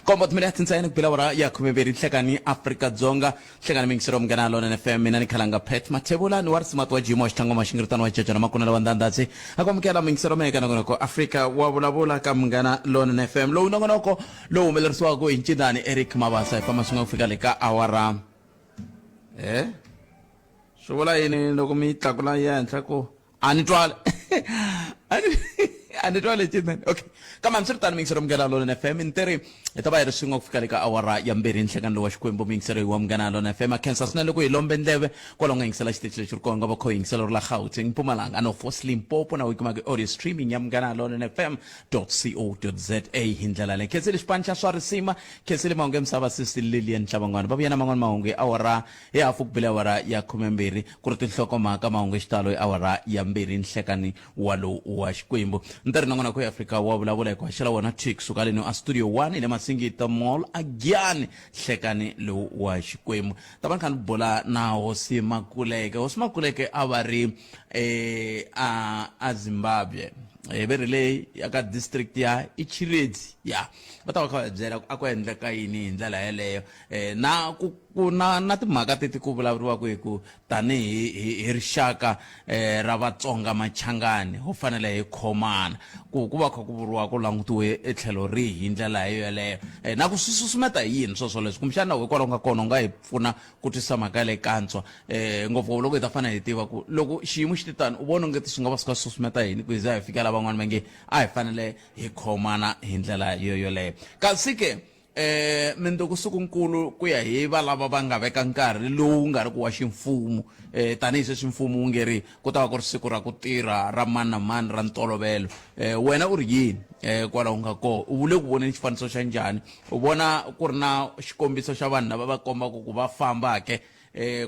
Komba timinete ntsena ku bela awara ya 12 nhlekani Afrika-Dzonga. Hlekani miyingiselo Munghana Lonene FM. Mina ni Khalanga Pat Mathebula ni wa Risimati wa Jimo wa Xitlangoma Xingiritano wa Jejana Makunela wa Ndandhatsi. A ku amukela miyingiselo mehe ka nongonoko Afrika wa vulavula ka Munghana Lonene FM. Lowu nongonoko lowu humelerisiwaka hi Ncindani Eric Mabasa hi famba swin'we ku fika le ka awara eh swi vula yini loko mi yi tlakula yi ya henhla ku a ni twale a ni twale Ncindani. Okay, kambe hambiswiritano miyingiselo Munghana Lonene FM ni teri hi ta va hi ri swin'we ku fika le ka awara ya 2 nhlekani lowu wa Xikwembu. Miyingiselo hi wa Munghana Lonene FM. A khensa swinene loko hi lombe ndleve kwalaho nga yingisela xitichi lexi ri kona nga va kho yingisela ri la Gauteng, Mpumalanga, North West, Limpopo na u yi kumaka audio streaming ya Munghana Lonene FM co za hi ndlela leyi. Khensile xipano xa swa risima, khensile mahungu ya misava sisi Lilian Hlabangwana. Va vuya na man'wana mahungu hi awara hi hafu ku bile awara ya 12 ku ri tinhlokomhaka mahungu hi xitalo hi awara ya 2 nhlekani wa lowu wa Xikwembu. Ni ta ri nongonoko ya Afrika wa vulavula hi ku haxela wona thwi kusuka leno a Studio 1 hi le Masingita Mall a Giyani nhlekani lowu wa Xikwembu. Ta va ni kha ni bula na Hosi Makuleke. Hosi Makuleke a va ri eh, a a Zimbabwe ve ri le ya ka district ya Ichiredzi ya va ta va kha va hi byela a ku endleka yini hi ndlela yeleyo na ku ku na na timhaka teti ku vulavuriwaka hi ku tanihi hi hi rixaka ra Vatsonga Machangani ho fanele hi khomana ku ku va kha ku vuriwa ku langutiwe etlhelo rihi hi ndlela yoyeleyo na ku swi susumeta hi yini swoswo leswi kumbexana hikwalaho nga kona u nga hi pfuna ku twisisa mhaka yaleyo kantswa ngopfungopfu loko hi ta fanele hi tiva ku loko xiyimo xi te tano u vona ongeti swi nga va swi kha swi susumeta yini ku hi za hi fika la van'wani va nge a hi fanele hi khomana hi ndlela yo yoleyo. Kasi ke mindzuku sikunkulu ku ya hi valava va nga veka nkarhi lowu nga ri ku wa ximfumo tanihi sweswi mfumo wu nge ri ku ta va ku ri siku ra ku tirha ra mani na mani ra ntolovelo wena u ri yini kwalaho nga kona u le ku voneni xifaniso xa njhani u vona ku ri na xikombiso xa vanhu lava va kombaka ku va famba ke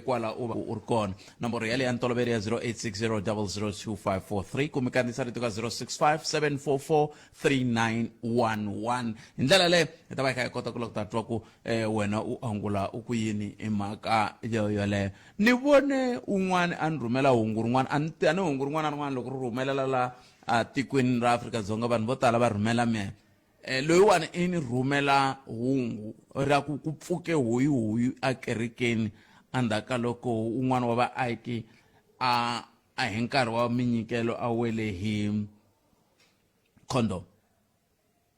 kwala u va u ri kona. Nomboro yaleyo ya ntolovelo ya 0860002543 kumbe kandziyisa rito ka 0657443911. Hi ndlela yaleyo hi ta va hi kha hi kota ku lava ku ta twa ku wena u angula u ku yini hi mhaka yo yoleyo. Ni vone un'wana a ni rhumela hungu rin'wana a ni a ni hungu rin'wana na rin'wana loko ri rhumelela la a tikweni ra Afrika-Dzonga vanhu vo tala va rhumela mehe. Loyiwani i ni rhumela hungu ra ku ku pfuke hoyihoyi ekerekeni endzhaku ka loko un'wana wa vaaki a a hi nkarhi wa minyikelo a wele hi condom.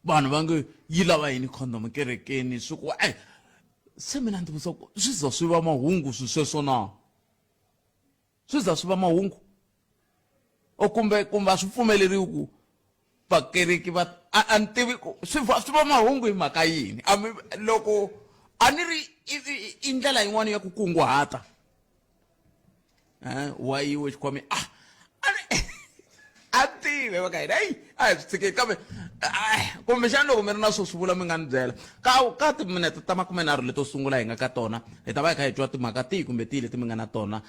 Vanhu va nge yi lava yini condom kerekeni swi ku e se mina ndzi vutisa ku swi za swi va mahungu swi sweswo na swi za swi va mahungu o kumbe kumbe a swi pfumeleriwi ku vakereki va a ni tivi ku swi va swi va mahungu hi mhaka yini a mi loko a ni ri i ndlela yin'wana ya ku kunguhata wa yiwe xikhwameni a a tivi va ka hina eyi a hi swi tshikeni kambe kumbexana loko mi ri na swo swi vula mi nga ni byela ka ka timinete ta 30 leto sungula hi nga ka tona hi ta va hi kha hi twa timhaka tihi kumbe tihi leti mi nga na tona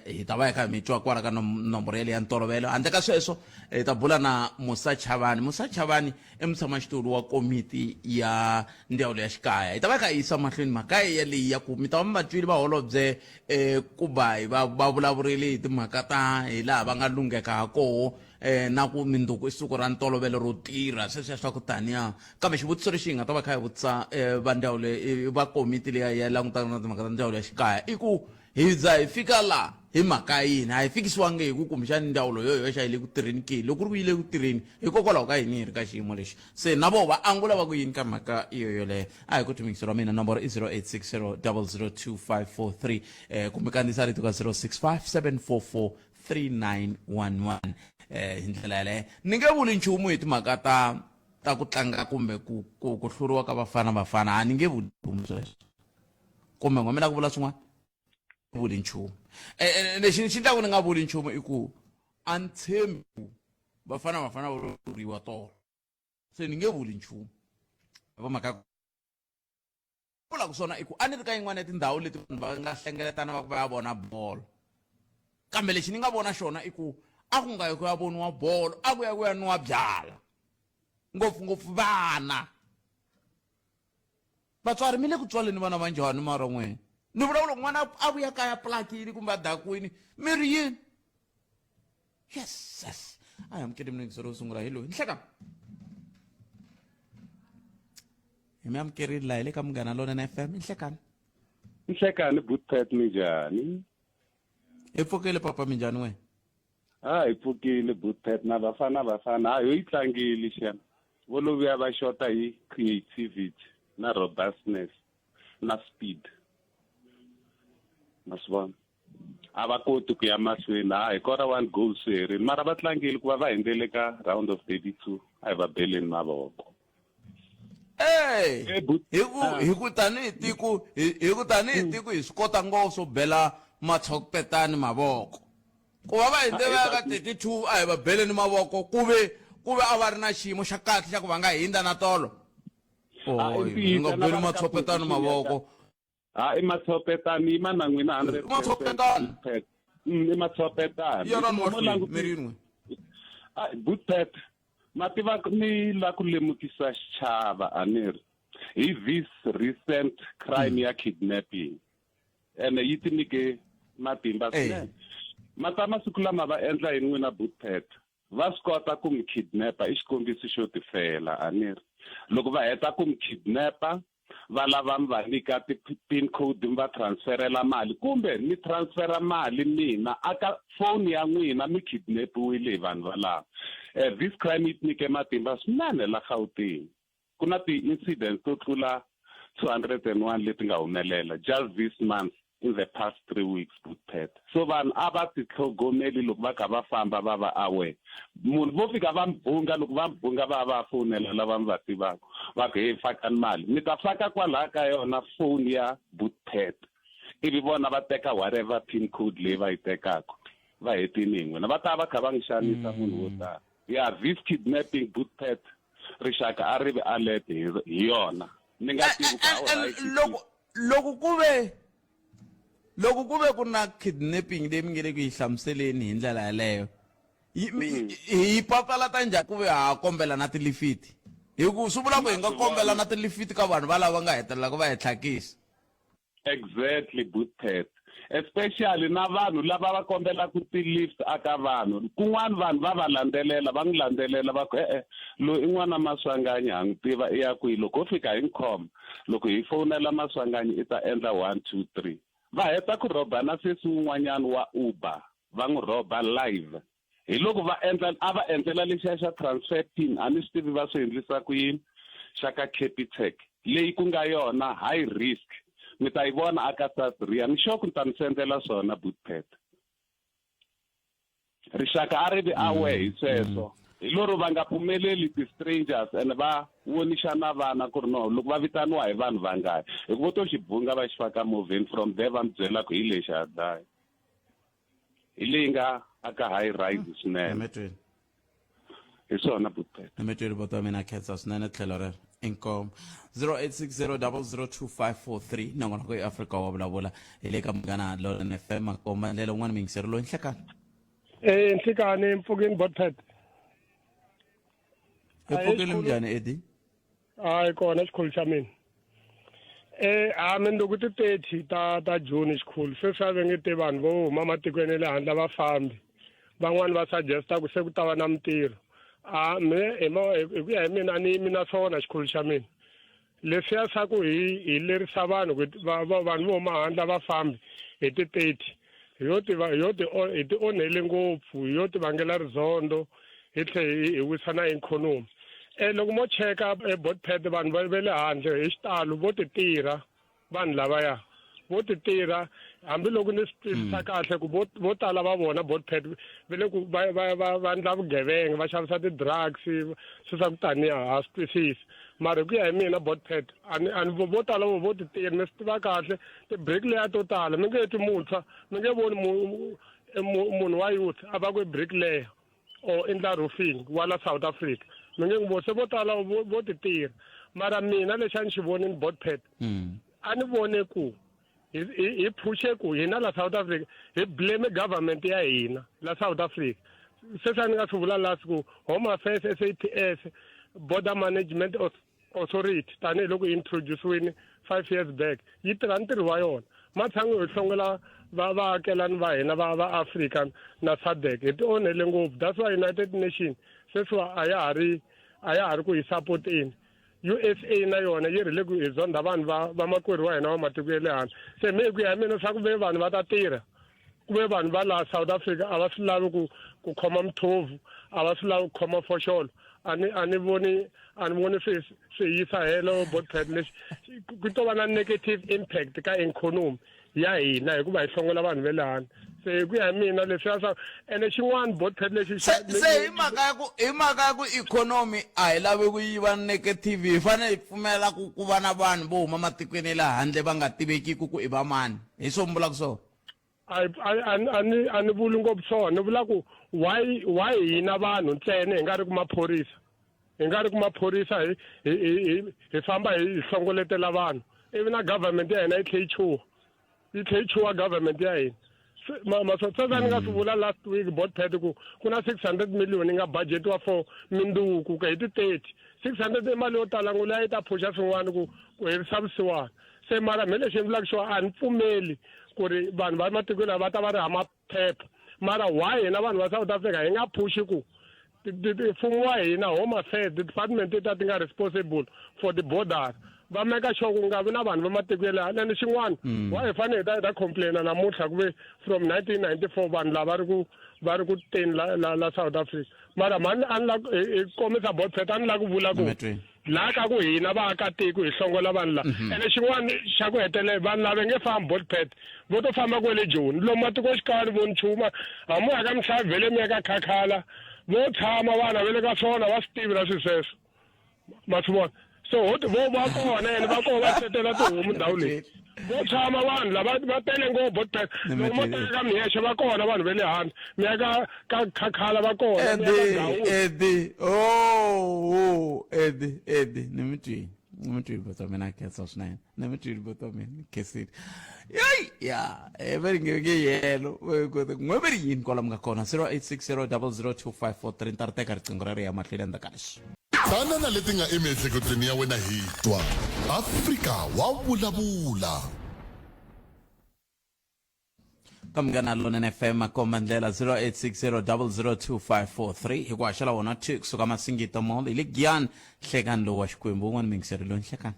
hi ta va hi kha hi mi twa kwala ka nomboro yaleyo ya ntolovelo. Handle ka sweswo hi ta bula na Musa Chavani. Musa Chavani i mutshamaxitulu wa komiti ya ndzawulo ya xikaya. Hi ta va hi kha hi yisa mahlweni mhaka yaleyi ya ku mi ta va mi va twile vaholobye Kubayi va va vulavurile hi timhaka ta hi laha va nga lungheka ha koho na ku mindzuku i siku ra ntolovelo ro tirha sweswiya swa ku taniya. Kambe xivutiso lexi hi nga ta va kha hi vutisa va ndzawulo va komiti liya ya langutana na timhaka ta ndzawulo ya xikaya i ku hi za hi fika la hi mhaka yini? A hi fikisiwangi hi ku kumbexani ndzawulo yo yoxe a yi le ku tirheni ke? Loko ku ri ku yi le ku tirheni hikokwalaho ka yini hi ri ka xiyimo lexi? Se na voho va angula va ku yini ka mhaka yo yoleyo? A hi ku timixo ra mina nomboro i 0860 002543 kumbe kandziyisa rito ka 065 744 3911 hi ndlela yaleyo. Ni nge vuli nchumu hi timhaka ta ta ku tlanga kumbe ku ku ku hluriwa ka Bafana Bafana a ni nge vuli nchumu sweswo kumbe n'we mi lava ku vula swin'wana vuli nchumu. Lexi xi endlaku ni nga vuli nchumu i ku a ni tshembi ku Bafana Bafana va hluriwa tolo se ni nge vuli nchumu va mhaka vulaka swona i ku a ni ri ka yin'wana ya tindhawu leti vanhu va nga hlengeletana va ku va ya vona bolo kambe lexi ni nga vona xona i ku a ku nga yi ku ya voniwa bolo a ku ya ku ya nwiwa byala ngopfungopfu vana. Vatswari mi le ku tswaleni vana va njhani mara n'we? Ni vula ku loko n'wana a vuya kaya plakini kumbe a dakwini mi ri yini? Yes, yes. A hi amukeli minengisero wo sungula hi loyi. Nhleka. Hi mi amukerile laha hi le ka Munghana Lonene FM. Nhlekani. Nhlekani Bootpet minjhani? Hi pfukile papa minjhani wena? A hi pfukile Bootpet na Bafana Bafana a ho yi tlangile xem. Vo lo vuya va xota hi creativity na robustness na speed. Ma swi vona? A va koti ku ya mahlweni ha hi kora one goal swi herile mara va tlangile ku va va hundzele ka round of 32 a hi va beleni mavoko. Hey, hi ku hi ku tanihi tiko hi ku tanihi tiko hi swi kota ngopfu swo bela matshokupetani mavoko ku va va hindze va ya ka 32 a hi va beleni mavoko ku ve ku ve a va ri na xiyimo xa kahle xa ku va nga hindza na tolo hi nga beli matshopetani mavoko. Ha i matshopetani yima na n'wina 100%. Matshopetani. I matshopetani. Yona ni mi ri n'we. Bootpet ma tiva ni la ku lemukisa xichava a ni ri hi this recent crime ya kidnapping ene yi ti nyike matimba swinene mata masiku lama va endla yini n'wina bootpet Va swi kota ku mi kidnap-a, i xikombiso xo tifela, a ni ri. Loko va heta ku mi kidnap-a, va lava mi va nyika ti-pin code mi va transferela mali kumbe mi transfera mali mina aka phone ya n'wina mi kidnapiwile hi vanhu valava. This crime yi tinyike matimba swinene la Gauteng. Ku na ti-incidents to tlula 201 leti nga humelela just this month in the past 3 weeks Bootpet. So vanhu a va titlhogomeli loko va kha va famba va va aware. Munhu vo fika va mi bunga loko va mi bunga va va fonela lava mi va tivaka va ku hey fakani mali mi ta faka kwalaya ka yona phone ya Bootpet ivi vona va teka whatever pin code leyi va yi tekaka va hetini hi n'wina va ta va kha va n'wi xanisa munhu wo tala. Ya this kidnapping Bootpet rixaka a ri vi alert hi hi yona ni nga tivi ku how right it loko loko ku ve loko ku ve ku na kidnapping leyi mi nge le ku yi hlamuseleni hi ndlela yaleyo hi yi papalata njhani ku ve ha kombela na tilifiti hi ku swi vula ku hi nga kombela na tilifiti ka vanhu valava nga hetelelaka va hi tlhakisa. Exactly Bootpet especially na vanhu lava va kombelaka ti-lift aka vanhu kun'wana vanhu va va landzelela va n'wi landzelela va ku e-e loyi i n'wana Maswanganyi ha n'wi tiva i ya kwihi loko ho fika hi n'wi khoma loko hi fowunela Maswanganyi i ta endla 1 2 3 va heta ku rhoba na sesi wun'wanyana wa Uber va n'wi rhoba live Hi loko va endla a va endlela lexiya xa transfer pin a ni swi tivi va swi endlisa ku yini xa ka Capitec leyi ku nga yona high risk mi ta yi vona aka Sasria ni sure ku ni ta mi sendela swona Bootpet rixaka a ri vi aware hi sweswo hi loro va nga pfumeleli ti-strangers and va vonixa na vana ku ri no loko va vitaniwa hi vanhu vangani hi ku vo to xi bunga va xi faka movheni from there va mi byela ku hi lexi ha dlaya hi leyi nga aka high rise swinene Emetweni. Hi swona Butpet. Emetweni boto wa mina khensa swinene tlhelo rero. Inkomu. 0860002543 nongonoko i Afrika wa vulavula hi le ka Munghana Lonene FM makomba ndlela un'wana muyingiseri loyi nhlekani. Eh nhlekani mpfukeni Botpet. Hi pfukile minjhani Eddie? Hayi kona xikhulu xa mina. Eh a mindzuku ti 30 ta ta June xikhulu sweswi a va nge te vanhu vo huma matikweni ya le handle va fambi. Van'wani va suggesta ku se ku ta va na mintirho. A me hi hi ku ya hi mina a ni yimi na swona xikhulu xa mina. Leswiya swa ku hi hi lerisa vanhu ku va va vanhu vo huma handle va fambi hi ti 30 hi yo ti hi yo ti hi ti onhele ngopfu hi yo ti vangela rizondo hi tlhe hi wisa na ikhonomi. Loko mo cheka e Botpet vanhu va va le handle hi xitalo vo ti tirha vanhu lavaya vo ti tirha hambiloko ni swi twisisa kahle ku vo vo tala va vona Botpet va le ku va va va va endla vugevenga va xavisa ti-drugs swi swa ku taniya ha swi twisisi mara hi ku ya hi mina Botpet a ni a ni vo tala vo vo ti tirha ni swi tiva kahle ti-bricklayer to tala mi nge twi muntshwa mi nge voni munhu wa youth a va ku i bricklayer or endla roofing wa la South Africa mi nge n'wi voni se vo tala vo ti tirha mara mina lexi a ni xi vonini Botpet a ni vone ku hi phushe ku hina la South Africa hi blame government ya hina la South Africa sweswi a ni nga swi vula last ku Home Affairs SAPS Border Management Authority tanihiloko yi introduce-wini 5 years back yi tirha ntirho wa yona. Matshan'wi hi hlongola va vaakelani va hina va va Africa na SADC hi ti onhele ngopfu. That's why United Nation sweswiwa a ya ha ri a ya ha ri ku hi sapoteni. USA na yona yi ri le ku hi zonda vanhu va vamakwerhu wa hina va matiko ya le handle. Se me hi ku ya hi mina swa ku ve vanhu va ta tirha ku ve vanhu va laha South Africa a va swi lavi ku ku khoma muthovu a va swi lavi ku khoma foxolo a ni a ni voni a ni voni swi swi yisa helo botpet lexi ku to va na negative impact ka economy ya hina hikuva hi hlongola vanhu va le handle se hi ku ya hi mina leswiya swa ene xin'wana botpet lexi se se hi mhaka ya ku hi mhaka ya ku ikhonomi a hi lavi ku yi va negative hi fanele hi pfumela ku ku va na vanhu vo huma matikweni ya le handle va nga tivekiku ku i va mani hi swo mi vulaka swona a ni a ni vuli ngopfu swona ni vula ku why why hina vanhu ntsena hi nga ri ku maphorisa hi nga ri ku maphorisa hi hi hi hi famba hi hlongoletela vanhu ivi na government ya hina yi tlhe yi chuha yi tlhe yi chuha government ya hina masweswi a ni nga swi vula last week botpet ku ku na 600 million yi nga budgetiwa for minduku ku hi ti 30 600 i mali yo tala ngopfu leyi a yi ta phusha swin'wana ku ku herisa vusiwana se mara mhe lexi ni vulaka xona a ni pfumeli ku ri vanhu va matiko lawa va ta va ri hama phepha mara why hina vanhu va South Africa hi nga phushi ku mfumo wa hina home affairs ti-department ta ti nga responsible for the border va meka sure ku nga vi na vanhu va matiko ya le handle and xin'wana why hi fanele hi ta hi ta complaina namuntlha ku ve from 1994 vanhu lava ri ku va ri ku teni la la la South Africa mara mhani a ni la hi komisa botpet a ni la ku vula ku laha ka ku hina vaakatiko hi hlongola vanhu lava mhm. ene xin'wana xa ku hetelela vanhu lava nge fambi botpet vo to famba kwele joni lomu matikoxikaya ni voni nchumu hamu ya ka mihlavi vele mi ya ka khakhala vo tshama vana va le ka swona va swi tivi na swilo sweswo ma swi vona so ho vo va kona ene va kona va setela tihomu ndhawu leyi vo tshama vanhu lava va tele ngopfu botpet loko mo teka ka mihexe va kona vanhu va le handle mi ya ka ka khakhala va kona edi edi oh, oh edi edi ni mi twini ni mi twini bota mina khensa swinene ni mi twini bota mina ni khensile yeyi ya e va ri nge nge yelo n'we va ri yini kwala mi nga kona 0860 002543 ni ta ri teka riqingho ra ri ya mahlweni endzhaku ka leswi Tana na leti nga emiehleketweni ya wena hi twa. Afrika wa vulavula. Ka Munghana Lonene FM makomba ndlela 0860002543 hi ku haxela wona 2 kusuka Masingita Mall hi le Giyani nhlekani lowu wa Xikwembu wun'wana muyingiseri loyi nhlekani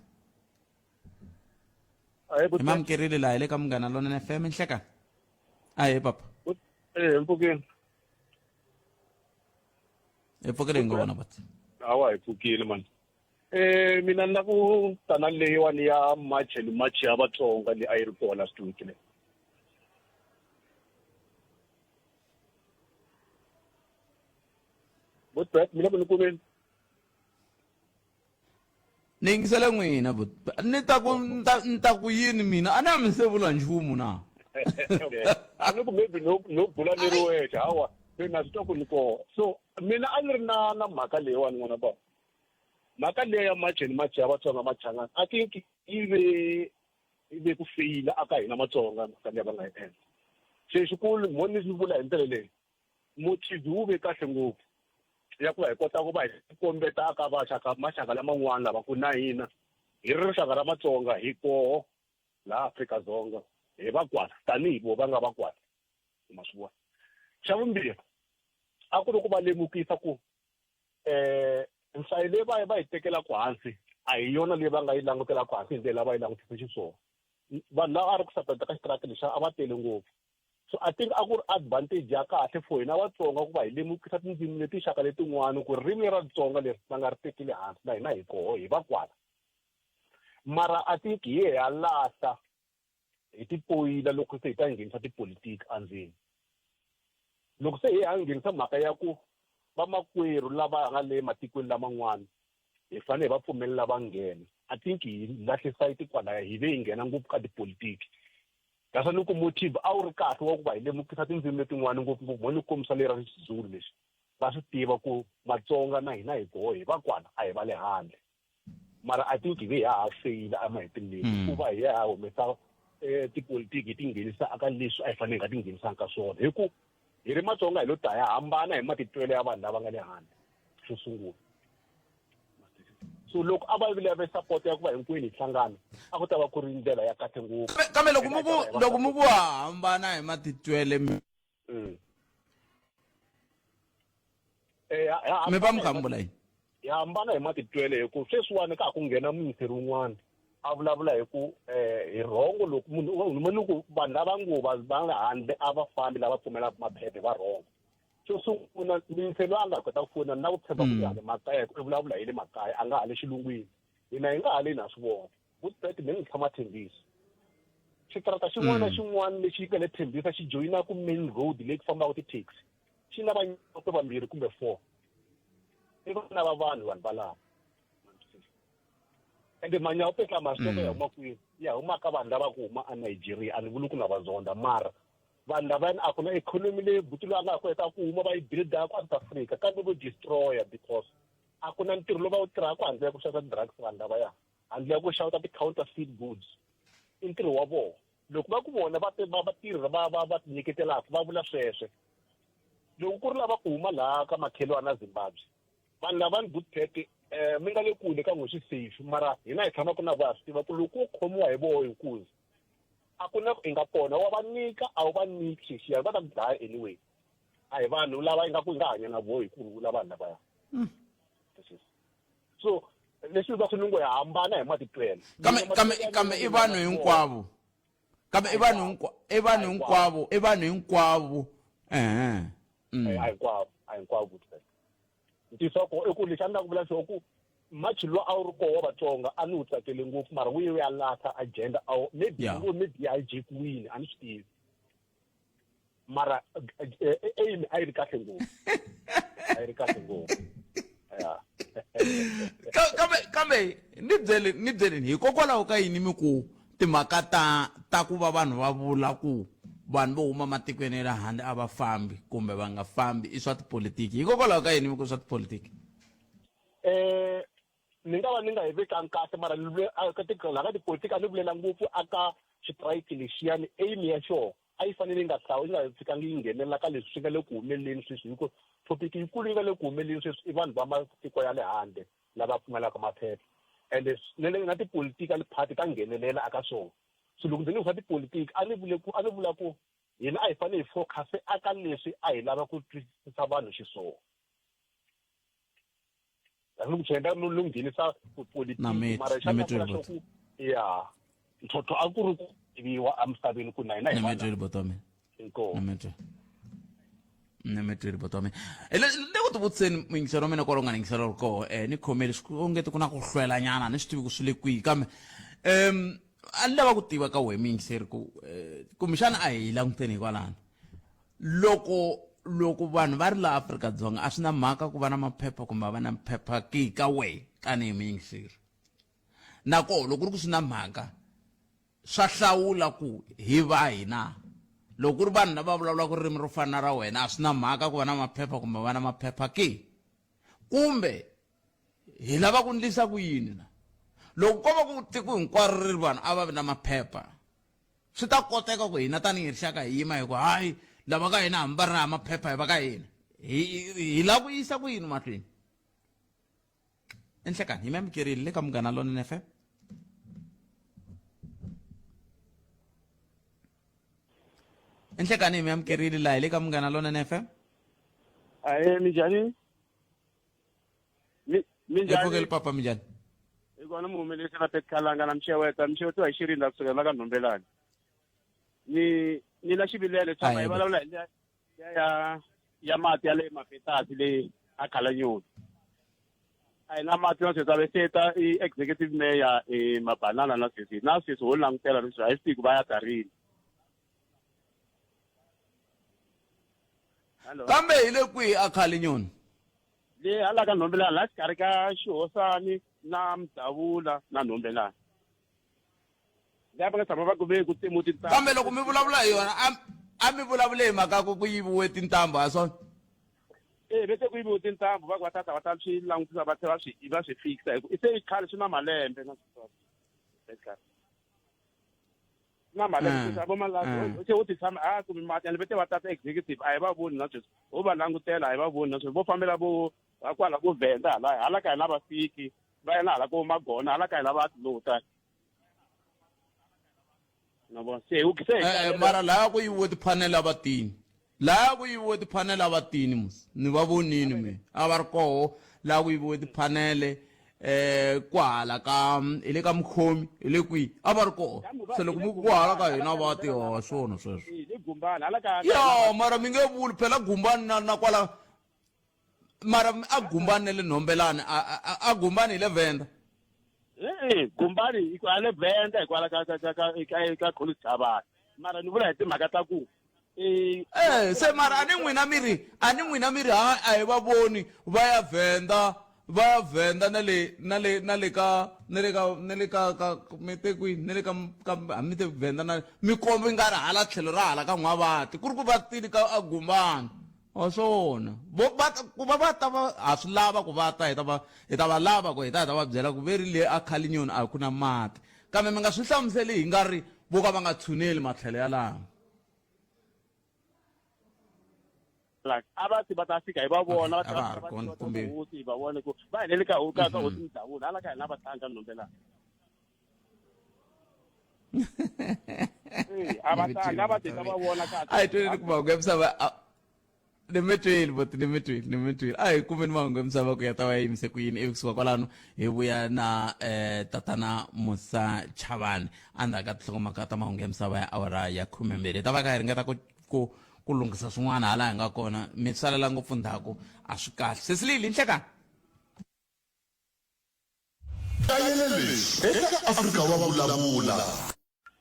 hi mamukerile laha hi le ka Munghana Lonene FM nhlekani ahee papa Eh, mpfukeni. Hi pfukile hi ngo vona but Hawa hi pfukile mani. Eh mina ni la ku ta na leyiwani ya March and March ya Vatsonga leyi a yi ri kona last week leyi. Botbet mina ku ni kumeni. Ni yingisele n'wina but ni ta ku ni ta ni ta ku yini mina a na mi se vula nchumu na. A ni ku maybe no no bula ni ri wexe hawa se na swi twa ku ni kona. So mina a ni ri na na mhaka leyiwani n'wana baba. Mhaka leya ya March and March ya Vatsonga Machangana I think yi ve yi ve ku feyila aka hina Matsonga mhaka leyi va nga yi endla. Xexikulu mo ni vula hi ndlela leyi motive wu ve kahle ngopfu ya ku va hi kota ku va hi kombeta aka vaxaka maxaka laman'wana lava ku na hina hi ri rixaka ra Matsonga hi koho laha Afrika-Dzonga hi va kwala tanihi vo va nga va kwala ma swi vona. Xa vumbirhi a ku ri ku va lemukisa ku eh nhlayo leyi va va yi tekelaka hansi a hi yona leyi va nga yi langutelaka hansi hi ndlela va yi langutise xiswona vanhu lava a ri ku sapeta ka xitiraki lexiya a va tele ngopfu so i think a ku ri advantage ya kahle for hina vatsonga ku va hi lemukisa tindzimi leti xaka letin'wana ku ririmi ra Xitsonga leri va nga ri tekeli hansi na hina hi koho hi va kwala mara i think hi ye ha lahla hi tipoyila loko se hi ta nghenisa tipolitiki endzeni loko se hi ha nghenisa mhaka ya ku vamakwerhu lava nga le matikweni laman'wana hi fanele hi va pfumelela va nghena i think hi lahle sayiti kwalaya hi ve hi nghena ngopfu ka tipolitiki that's why ni ku motive a wu ri kahle wa ku va hi lemukisa tindzimi letin'wana ngopfungopfu mo ni kombisa leri ra xizulu lexi va swi tiva ku matsonga na hina hi koho hi va kwala a hi va le handle mara i think hi ve ha ha feyila emaheteleleni mm. ku va hi ya ha humesa eh, tipolitiki hi ti nghenisa aka leswi a hi fanele hi nga ti nghenisanga ka swona hi ku hi ri matsonga hi lo ta ya hambana hi matitwelo ya vanhu lava nga le handle xo sungula. So loko a va vile ve support ya ku va hinkwenu hi hlangana, a ku ta va ku ri ndlela ya kahle ngopfu. Kambe loko mi ku loko mi ku ha hambana hi matitwele mi va mi kha mi vula yini? Hi hambana hi matitwele hi ku sweswiwani ka ha ku nghena muyingiseri wun'wana a vulavula hi ku hi rhongo loko munhu ni ku vanhu lava ngo va va nga handle a va fambi lava pfumelaka maphephe va rhongo. Xo sungula muyingiseri loyi a nga kota ku fona na ku tshemba ku ya le makaya i vulavula hi le makaya a nga ha le xilungwini. Hina hi nga ha le na swi vona. Vutpet mi n'wi tshama Thembisa. Xitarata xin'wana na xin'wana lexi nga le Thembisa xi joyinaku main road leyi ku fambaka ti-taxi xi na vanyope vambirhi kumbe 4. I vana va vanhu vanhu valava. Ende manyaope lama swi ya huma kwini? Ya huma ka vanhu lava ku huma a Nigeria, a ni vuli ku na va zonda mara vanhu lavayani a ku na economy leyi buti loyi a nga ha ku heta ku huma va yi builda ku South Africa kambe vo destroyer because a ku na ntirho lowu va wu tirhaka handle ya ku xavisa drugs vanhu lavaya handle ya ku xavisa ti-counterfeit goods i ntirho wa vona. Loko va ku vona va va vatirhi va va va tinyiketelaka va vula sweswe. Loko ku ri lava ku huma laha ka makhelwani na Zimbabwe vanhu lavani good pet mi nga le kule ka n'we swi safe mara hina hi tshamaka na voho ha swi tiva ku loko wo khomiwa hi voho hi nkunzi a ku na ku i nga pona wa va nyika a wu va nyiki xexiyani va ta ku dlaya anyway. A hi vanhu lava ingaku i nga hanya na voho hi ku rhula vanhu lavaya. So leswi va swi ngo hi hambana hi matitwelo. Kambe kambe kambe i vanhu hinkwavo. Kambe i vanhu hinkwavo i vanhu hinkwavo i vanhu hinkwavo. Eh. A hinkwavo a hinkwavo good. Ntiyiso ko i ku lexi a ni la ku vula xona ku March lowu a wu ri koho wa Vatsonga a ni wu tsakele ngopfu mara wu ye wu ya lahla agenda a maybe maybe yi hijack-wile a ni swi tivi. Mara aim a yi ri kahle ngopfu. A yi ri kahle ngopfu. Yeah. Kambe kambe ni byele ni byeleni hikokwalaho ka yini mi ku timhaka ta ta ku va vanhu va vula ku vanhu vo huma matikweni ya le handle a va fambi kumbe va nga fambi i swa tipolitiki hikokwalaho ka yini mi ku swa tipolitiki? Ni nga va ni nga yi vekangi kahle mara ka ka tipolitiki a ni vulela ngopfu aka xitrayiki lexiyani aim ya xona a yi fanele yi nga hlawu yi nga fikangi yi nghenelela ka leswi swi nga le ku humeleleni sweswi hi ku topic yikulu yi nga le ku humeleleni sweswi i vanhu va matiko ya le handle lava pfumalaka maphepha ende na le na tipolitical party ta nghenelela aka swona. So loko ndzi ni swa tipolitiki a ni vule ku a ni vula ku hina a hi fanele hi focus aka leswi a hi lava ku twisisa vanhu xiswona. A ni ku swi endla no nghenisa politiki mara xa na xo ku ya ntlhontlho a ku ri ku tiviwa emisaveni ku na hina hi vanhu. Inkomu. Ni mi twile buti wa mina. Le le ku tivutiseni muyingiseri wa mina kwala u nga ni yingisela ri koho ni khomeli swi ongeti ku na ku hlwela nyana ni swi tivi ku swi le kwihi kambe a ni lava ku tiva ka wehe muyingiseri ku kumbexana a hi languteni hikwalano loko loko vanhu va ri laha Afrika-Dzonga a swi na mhaka ku va na maphepha kumbe a va na maphepha ki ka wehe tanihi muyingiseri nakoho loko ku ri ku swi na mhaka swa hlawula ku hi vahi na loko ku ri vanhu lava vulavulaka ririmi ro fana na ra wena a swi na mhaka ku va na maphepha kumbe va na maphepha ke kumbe hi lava ku ndlisa ku yini na loko ko va ku tiko hinkwaro ri ri vanhu a va vi na maphepha swi ta koteka ku hina tanihi rixaka hi yima hi ku hayi lava ka hina hambi va ri na maphepha hi va ka hina hi hi lava ku yisa ku yini mahlweni enhlekani hi mi amukerile le ka Munghana Lonene FM. Enhlekani hi mi amukerile laha hi le ka Munghana Lonene FM. Ahe minjhani? Mi minjhani? Epfukeli papa minjhani? Hi kona muhumelerisi na Pet Khalanga na Mxeweta, Mxewetiwa hi Xirinda kusukela la ka Nhombelani. Ni ni na xivilelo tshama hi vulavula hi ya ya ya mati ya le Mafetasi le a Khalanyoni. A hi na mati na sweswi a ve se ta i executive mayor e mabanana na sweswi na sweswi ho langutela leswi a hi swi tivi ku va ya ta rini. Hello. Kambe hi le kwihi a Khalinyoni? Le hala ka Nhombelani la xikarhi ka Xihosani na Mdavula na Nhombelani. Lava nga tshama va ku ve ku tsemiwe tintambu. Kambe loko mi vulavula hi yona a a mi vulavule hi mhaka ku ku yiviwe tintambu ha swona? Eh ve te ku yiviwe tintambu va ku va tata va ta swi langutisa va tlhela va swi va swi fixa hi ku i se i khale swi na malembe na swona. Na malembe sweswi a vo malahla se wo ti tshama a kumi mati and ve te va tata executive a hi va voni na sweswi ho va langutela a hi va voni na sweswi vo fambela vo kwala vo Venda hala hala ka hina va fiki. Va ya na hala ko Magona hala ka hina va lota. Na vona se u se Eh, eh, mara laya ku yiviwe tiphanele a va tini laya ku yiviwe tiphanele a va tini mus ni va vonini me a va ri koho laha ku yiviwe tiphanele eh kwahala ka hi le ka mukhomi hi le kwihi a va ri koho se loko mi ku kwahala ka hina va ti ho swona sweswo le Gumbani hala ka ya mara mi nge vuli phela Gumbani na na kwala mara a Gumbani na le Nhombelani a Gumbani hi le Venda e-e Gumbani a le Venda hikwala ka ka ka ka ka ka Collins Chabane mara ni vula hi timhaka ta ku eh se mara a ni n'wina mi ri a ni n'wina mi ri ha a hi va voni va ya Venda va ya Venda na le na le na le ka na le ka na le ka ka mi te kwihi na le ka ka a mi te Venda na mi komba i nga ri hala tlhelo ra hala ka N'wavati ku ri ku va tini ka a Gumbani wa swona vo va ta ku va va ta va ha swi lava ku va ta hi ta va hi ta va lava ku hi ta hi ta va byela ku ve ri le a Khalinyoni a ku na mati kambe mi nga swi hlamuseli hi nga ri vo ka va nga tshuneli matlhelo ya laha like a va ti va ta fika hi va vona va a va ha ri kona kumbe hosi hi va vona ku va helele ka ka ka hosi Mdavula hala ka hina va tlanga nhombelani a va tanga a va tita va vona kahle a hi tweleni ku mahungu ya misava ni mi tweli boti ni mi tweli ni mi tweli a hi kumeni mahungu ya misava ku ya ta va ya yimise ku yini ivi kusuka kwalano hi vuya na um tatana Musa Chavani endzhaku ka tinhlokomhaka ta mahungu ya misava ya awara ya 12 hi ta va kha hi ringeta ku ku ku lunghisa swin'wana hala hi nga kona mi salela ngopfu ndzhaku a swi kahle sesilili nhlekani Kayele leswi eka Afrika wa vulavula.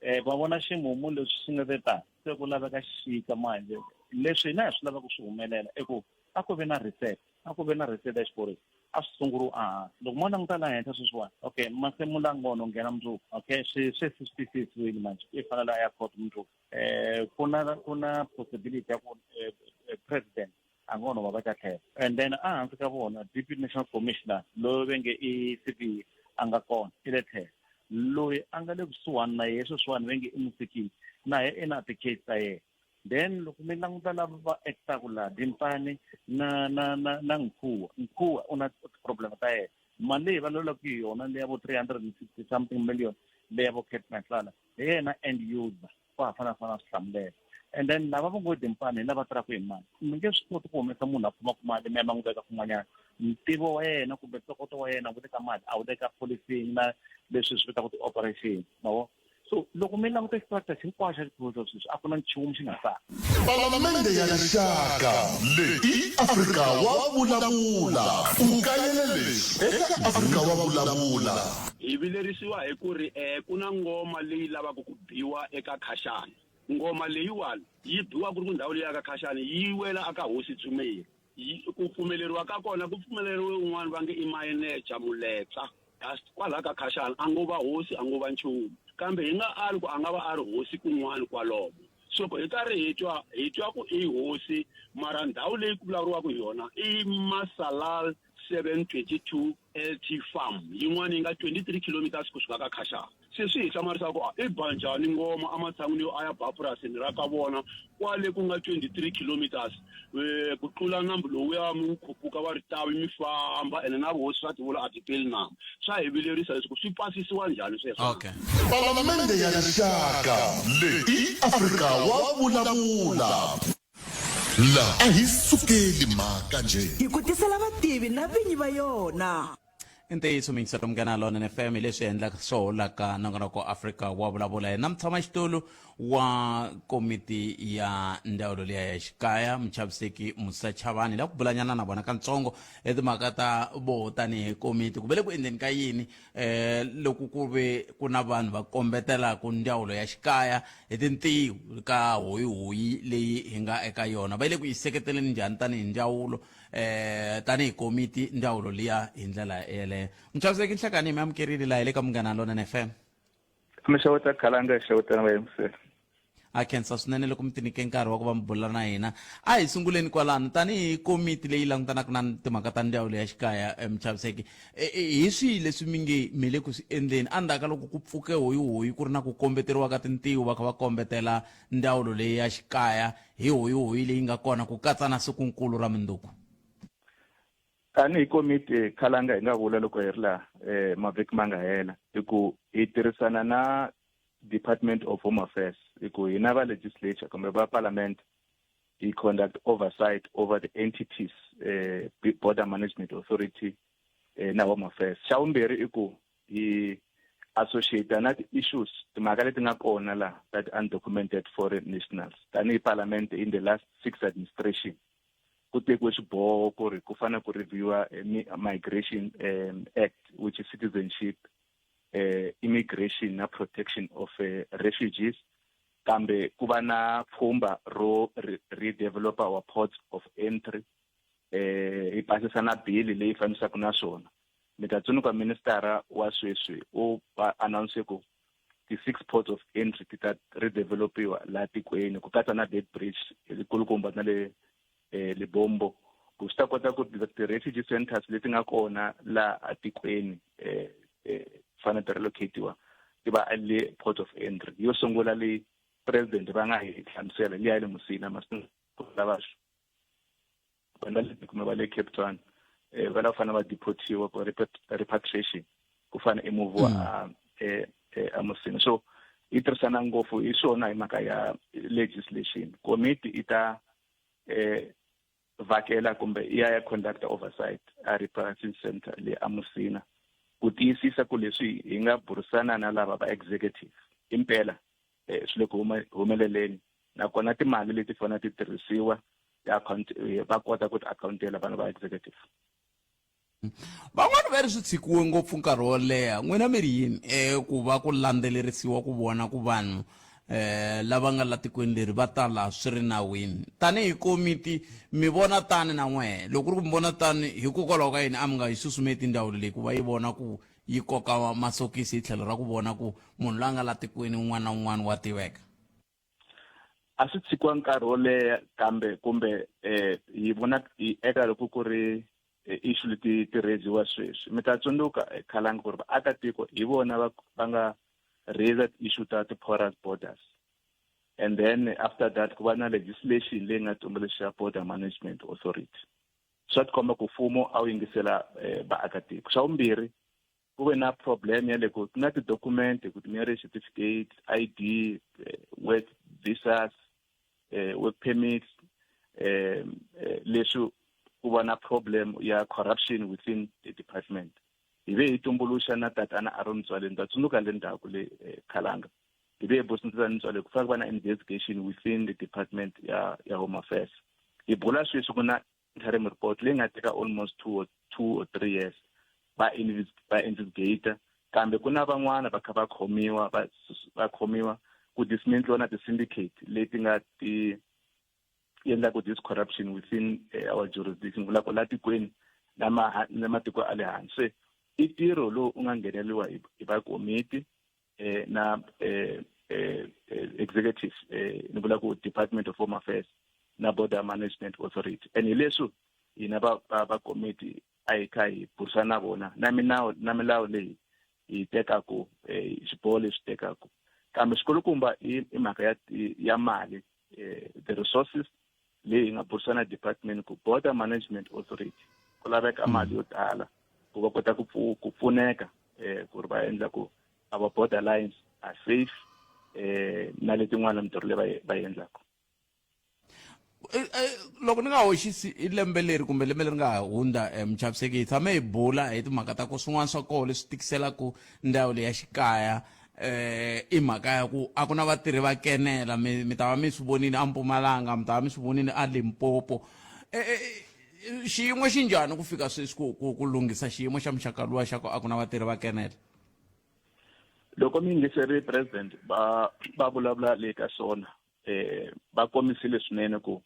Eh, va vona ximumu leswi swi nga te ta se ku laveka xixika manje leswi hina hi swi lavaka swi humelela i ku a ku ve na reset a ku ve na reset ya xiphorisa a swi sunguriwi ehansi loko mo languta laha henhla sweswiwani okay Masemola ngono nghena mundzuku okay swi swe swi tiyisisiwile manje i fanele a ya court mundzuku eh ku na ku na possibility ya ku eh, eh, president a ngo no va va ka tlhelo and then a hansi ka vona deputy national commissioner loyi ve nge i cv a nga kona i le tlhelo loyi a nga le kusuhani na yehe sweswiwani ve nge i musikini na ye i na ti-case ta yena then loko mi languta lava va actaku laha Dimpane na na na na Nkhuwa Nkhuwa u na ti-problem ta yena mali leyi va lwelaka hi yona leya vo 360 something million leya vo Cat Matlala hi yena end user va ha fanele fanele swi hlamulela and then lava va ngo Dimpane hi lava tirhaka hi mali mi nge swi koti ku humesa munhu a kumaka mali mi ya ma n'wi veka kun'wanyana ntivo wa yena kumbe ntokoto wa yena wu le ka mali a wu le ka policing na leswi swi vitaka ti-operation ma vo so loko mi languta structure hinkwaxo xa xiphoso sweswi a ku na nchumu xi nga sala Palamende ya Rixaka leyi i Afrika wa vulavula. U kayele leswi eka Afrika wa vulavula. Hi vilerisiwa hi ku ri ku na ngoma leyi lavaka ku biwa eka Khashani. Ngoma leyiwani yi biwa ku ri ku ndhawu leyi ya ka Khashani yi wela aka Hosi Dzumeri. Ku pfumeleriwa ka kona ku pfumeleriwe un'wana va nge i mayeneja Muletsa. Dust kwalaha ka Khashani a ngo va hosi a ngo va nchumu. Kambe hi nga ali ku a nga va a ri hosi kun'wana kwalomo. So hi karhi hi twa hi twa ku i hosi mara ndhawu leyi ku vulavuriwaka hi yona i Masalal 722 LT Farm yin'wana yi nga 23 kilometers kusuka ka Khashani. Se swi hi hlamarisa ku i ba njhani ngoma ematshan'wini yo a ya ba purasini ra ka vona kwale ku nga 23 kilometers eh, ku tlula nambu lowuya mi wu khupuka va ritavi mi famba ene na vuhosi swa tivula a ti peli nambu swa hi vilerisa leswaku swi pasisiwa njhani sweswo okay Palamende ya Rixaka leyi i Afrika wa vulavula. La a hi sukeli mhaka njhe. Hi ku tisela vativi na vinyi va yona. I ntiyiso miyingiselo Munghana Lonene FM hi leswi endlaka swoho la ka nongonoko Afrika wa vulavula yena mutshamaxitulu wa komiti ya ndzawulo liya ya xikaya muchaviseki Musa Chavani la ku bulanyana na vona kantsongo hi timhaka ta voho tanihi komiti ku ve le ku endleni ka yini eh loko ku ve ku na vanhu va kombetelaka ndzawulo ya xikaya hi tintiho ka hoyihoyi leyi hi nga eka yona va le ku yi seketeleni njhani tanihi ndzawulo eh tanihi komiti ndzawulo liya hi ndlela yeleyo muchaviseki nhlekani mi amukerile laha hi le ka Munghana Lonene FM. Mi xeweta Khalanga hi xeweta na vayingiseri. A khensa swinene loko mi tinike nkarhi wa ku va mi bula na hina. A hi sunguleni kwalano tanihi komiti leyi langutanaka na timhaka ta ndzawulo ya xikaya eh, muchaviseki eh, eh, hi swihi leswi mi nge mi le ku swi endleni endzhaku ka loko ku pfuke hoyihoyi ku ri na ku kombeteriwa ka tintiho va kha va kombetela ndzawulo leyi ya xikaya hi hoyihoyi leyi nga kona ku katsa na sikunkulu ra mundzuku? Tanihi komiti Khalanga hi nga vula loko hi ri laha eh, mavhiki ma nga hela i ku hi tirhisana na Department of Home Affairs i ku hina va legislature kumbe va parliament hi conduct oversight over the entities eh, Border Management Authority eh, na Home Affairs. Xa vumbirhi i ku hi associate na ti-issues timhaka leti nga kona laha ta ti-undocumented foreign nationals tanihi parliament in the last six administration ku tekiwe xiboho ku ri ku fanele ku reviewa eh, migration act which is citizenship immigration na protection of refugees kambe ku va na pfhumba ro redevelop our ports of entry eh hi pasisa na bili leyi fambisaka na swona mi ta tsundzuka ministara wa sweswi u va announce ku ti-six ports of entry ti ta redevelopiwa laha tikweni ku katsa na Beit Bridge kulukumba na le eh, Lebombo ku swi ta kota ku ti-refugee centers leti nga kona laha atikweni eh, eh, fanele ti relocatiwa ti va le port of entry yo sungula leyi president va nga hi hlamusela liya ya le Musina masiku lava vanhu va le kumbe va le Cape Town eh, va lava fanele va deportiwa ku repatriation ku fana i move a eh, eh, a Musina so yi tirhisana ngopfu hi swona hi mhaka ya legislation komiti i ta eh vhakela kumbe i ya ya conduct oversight a reparation center le a Musina ku tiyisisa ku leswi hi nga burisana na lava va executive impela eh, swi le ku humeleleni nakona timali leti fanele ti tirhisiwa ti-account eh, va kota ku ti akhawuntela vanhu va executive. Van'wana va ri swi tshikiwe ngopfu nkarhi wo leha n'wina mi ri yini um ku va ku landzelerisiwa ku vona ku vanhu eh lava nga la tikweni leri va ta la swi ri nawini tanihi komiti mi vona tani na n'wehe loko ku ri ku mi vona tani hikokwalaho ka yini a mi nga yi susumeti ndzawulo leyi ku va yi vona ku yi koka masokisi hi tlhelo ra ku vona ku munhu loyi a nga la tikweni un'wana na un'wana wa tiveka A swi tshikiwa nkarhi wo leha kambe kumbe eh hi vona hi eka loko ku ri eh, issue leti ti raiziwa sweswi mi ta tsundzuka eh, khalanga ku ri vaakatiko hi vona va va nga raise issue ta ti-porous borders and then after that ku va na legislation leyi nga tumbuluxa border management authority swa tikomba ku mfumo a wu yingisela eh, vaakatiko xa vumbirhi ku ve na problem ya le ku ku na ti-document ku ti-marriage certificate ID eh, work visas eh, work permits eh, eh, leswi ku va na problem ya corruption within the department hi ve hi tumbuluxa na tatana Aaron Ntswaleni ta tsundzuka le ndzhaku le eh, Khalanga hi ve hi burisana tatana Ntswaleni ku fanele ku va na investigation within the department ya ya home affairs hi bula sweswi ku na interim report leyi nga teka almost 2 or 3 years va va investigate kambe ku na van'wana va kha va khomiwa va va khomiwa ku dismantliwa na ti-syndicate leti nga ti endlaku this corruption within eh, our jurisdiction vula ku la tikweni na na matiko a le hansi se i ntirho lowu u nga ngheneliwa hi hi va komiti eh, na eh, eh, eh, executive eh, ni vula ku department of home affairs na border management authority and hi leswi hina va va va komiti a hi kha hi burisana na vona na minawu na milawu leyi hi tekaku eh, xiboho leswi tekaku kambe xikulukumba i i mhaka ya ya mali eh, the resources leyi hi nga burisana na department ku border management authority ku laveka mali yo tala ku va kota ku ku pfuneka eh ku ri va endla ku our border lines are safe eh na letin'wana mintirho leyi va yi va yi endlaka Eh, eh, loko ni nga hoxisi i lembe leri kumbe lembe leri nga hundza eh, muchaviseki hi tshame hi bula hi timhaka ta ku swin'wana swa koho leswi tikiselaku ndhawu leyi ya xikaya eh i mhaka ya ku a ku na vatirhi va kenela mi mi ta va mi swi vonile a Mpumalanga mi ta va mi swi vonile a Limpopo eh, eh, xiyimo xi njhani ku fika sweswi ku ku ku lunghisa xiyimo xa muxaka luwa xa ku a ku na vatirhi va kenela loko mi yingiseri president va va vulavula le ka swona eh va kombisile swinene ku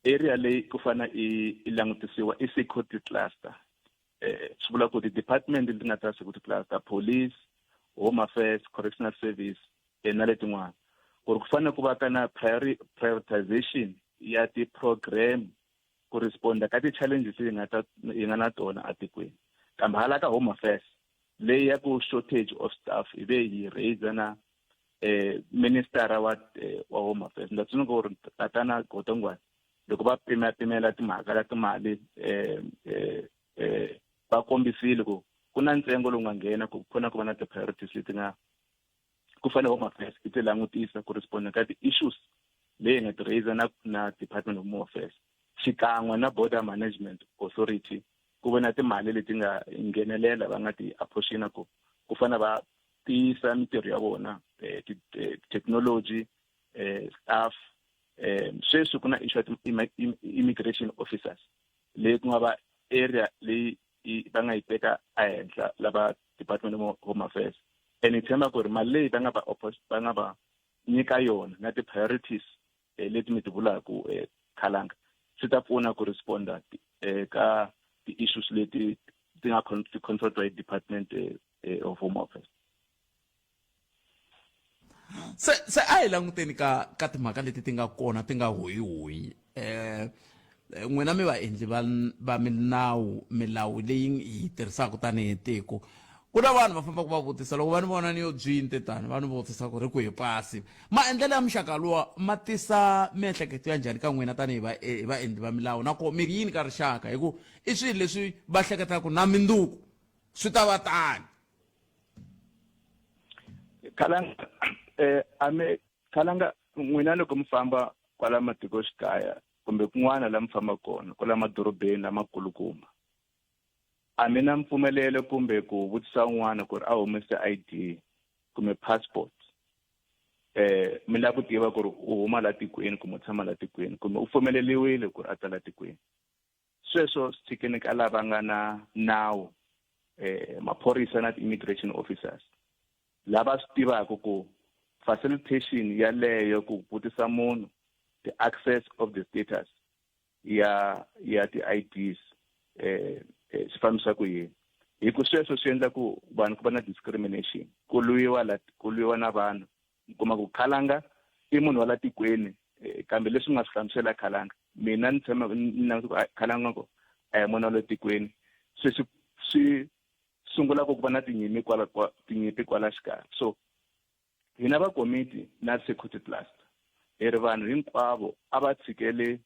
area leyi ku fana i i langutisiwa i security cluster eh swi vula ku ti-department leti nga ta security cluster police home affairs correctional service eh, na letin'wana ku ri ku fanele ku va ka na prioritization ya ti-program ku responda ka ti-challenges hi nga ta hi nga na tona atikweni kambe hala ka home affairs leyi ya ku shortage of staff hi ve hi raise na eh minister wa eh, wa home affairs ndza tsundzuka ku ri tatana Godongwana loko va pima pimela timhaka ta timali eh eh eh va kombisile ku ku na ntsengo lowu nga nghena ku kona ku va na ti-priorities leti nga ku fanele Home Affairs yi ti langutisa ku respond ka ti-issues leyi nga ti raise na na Department of Home Affairs xikan'we na Border Management Authority ku ve na timali leti nga nghenelela va nga ti apportiona ku ku fanele va tiyisa mintirho ya vona eh, eh, technology eh, staff sweswi ku na issue ya immigration officers leyi ku nga va area leyi va nga yi teka ehenhla lava Department of Home Affairs and hi tshemba ku ri mali leyi va nga va va nga va nyika yona na ti-priorities eh, leti mi ti vulaka eh, khalanga swi ta pfuna ku responda eh, ka ti-issues leti ti nga ti control hi Department of Home Affairs. Se se a hi languteni ka ka timhaka leti ti nga kona ti nga hoyihoyi eh n'wina mi vaendli va va milawu milawu leyi hi yi tirhisaka tanihi tiko ku na vanhu va fambaka va vutisa loko va ni vona ni yo byinte tani va ni vutisa ku ri ku hi pasi maendlelo ya muxaka luwa ma tisa miehleketo ya njhani ka n'wina tanihi va hi vaendli va milawu na ko mi ri yini ka rixaka hi ku i swilo leswi va hleketaka na minduku swi ta va tani. Khalanga eh ame khalanga n'wina loko mi famba kwala matikoxikaya kumbe kun'wana la mi famba kona kwala madorobeni lamakulukumba a mi na mpfumelelo kumbe ku vutisa un'wana ku ri a humese ID kumbe passport eh mi lava ku tiva ku ri u huma la tikweni kumbe u tshama la tikweni kumbe u pfumeleriwile ku ri a ta la tikweni. Sweswo swi tshikeni ka lava nga na nawu eh maphorisa na ti-immigration officers lava swi tivaka ku facilitation yaleyo ku vutisa munhu the access of the status ya ya ti-IDs eh, eh swi fambisa ku yini hi ku sweswo swi endla ku vanhu ku va na discrimination ku lwiwa la ku lwiwa na vanhu mi kuma ku khalanga i munhu wa la tikweni eh, kambe leswi nga swi hlamusela khalanga mina ni tshama ni languta ku khalanga ku a hi munhu wa le tikweni se swi swi sungula ku va na tinyimpi kwala tinyimpi kwala xikarhi. So hina va komiti na security cluster hi ri vanhu hinkwavo a va tshikele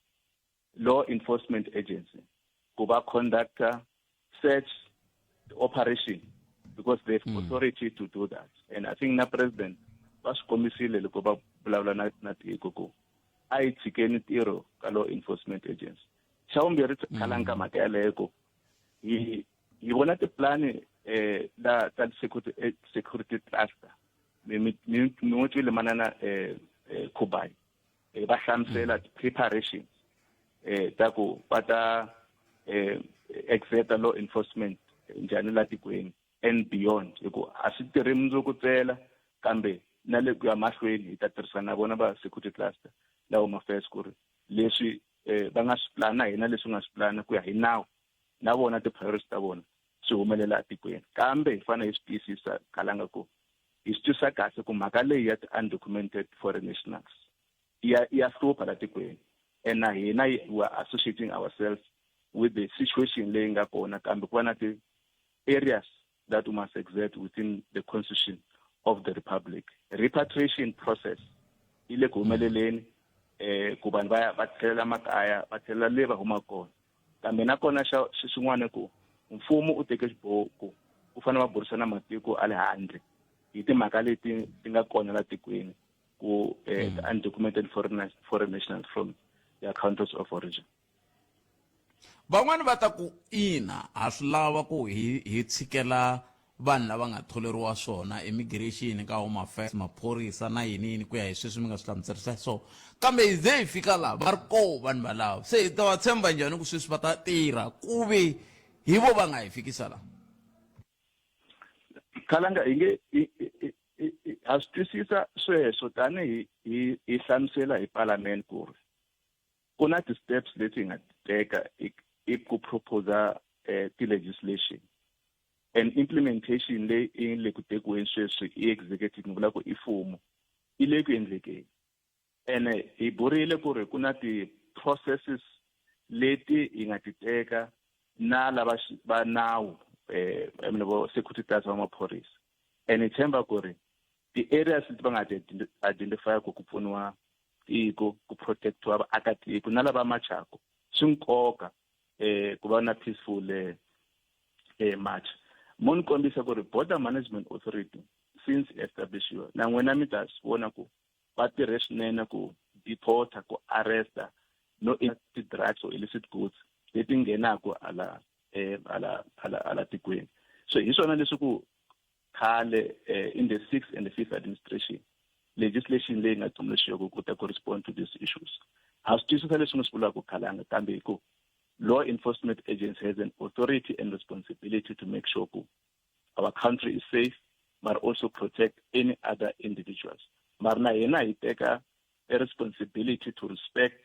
law enforcement agency ku va conductor search the operation because they have authority to do that. And I think na president va swi kombisile loko va vulavula na na tiko ku a yi tshikeni ntirho ka law enforcement agency. Xa vumbirhi khalangi ka mhaka yaleyo ku hi hi vona tipulani eh ta ta security security cluster mi mi mi n'wi twile manana eh Khubayi eh, va hlamusela mm. preparations eh ta ku va ta eh exerta law enforcement njhani la tikweni and beyond hi ku a swi tirhi mundzuku tsela kambe na le ku ya mahlweni hi ta tirhisana na vona va security cluster la home affairs ku ri leswi eh va nga swi plana hina leswi nga swi plana ku ya hi nawu na vona ti-priorities ta vona swi humelela etikweni kambe hi fanele hi swi tiyisisa kalanga ku hi swi twisisa kahle ku mhaka leyi ya ti-undocumented foreign nationals ya ya hlupha la tikweni and na hina we are associating ourselves with the situation leyi nga kona kambe ku va na ti-areas that we must exert within the constitution of the republic. Repatriation process yi le ku humeleleni eh ku vanhu va ya va tlhelela makaya va tlhelela le va humaka kona kambe na kona xa xin'wana ku mfumo u teke xiboho ku ku fanele va burisana matiko a le handle hi timhaka leti ti nga kona la tikweni ku eh, the undocumented foreigners, foreign nationals from their countries of origin. Van'wani va ta ku, Ina, ha swi lava ku hi, hi tshikela vanhu lava nga tholeriwa swona, immigration, ka Home Affairs, maphorisa na yini yini, ku ya hi sweswi mi nga swi hlamuserisa xiswona. Kambe hi ze hi fika laha, va ri koho vanhu valava. Se hi ta va tshemba njhani ku sweswi va ta tirha ku ve hi vo va nga hi fikisa laha? Khalanga, hi nge ha swi twisisa sweswo tanihi hi hi hlamusela hi Palamende ku ri ku na ti-steps leti hi nga ti teka i ku proposa eh, ti-legislation and implementation leyi i le ku tekiweni sweswi i executive ni vula ku i mfumo i le ku endlekeni ene hi burile ku ri ku na ti-processes leti hi nga ti teka na lava va nawu eh I mean vo security class va maphorisa and hi tshemba ku ri ti-areas leti va nga ti identify ku ku pfuniwa tiko ku protectiwa vaakatiko na lava machaku swi nkoka eh ku va na peaceful eh, March mo ni kombisa ku ri border management authority since establishiwa na n'wina mi ta swi vona ku va tirhe swinene ku deporta ku arresta no ti-drugs or illicit goods leti nghenaka ala eh, ala ala ala tikweni so hi swona leswi ku khale eh, in the sixth and the fifth administration legislation leyi nga tumbuluxiwa ku kota ku respond to these issues ha swi twisisa leswi mi swi vulaka khalanga kambe hi ku law enforcement agency has an authority and responsibility to make sure ku our country is safe but also protect any other individuals mara na hina hi teka a responsibility to respect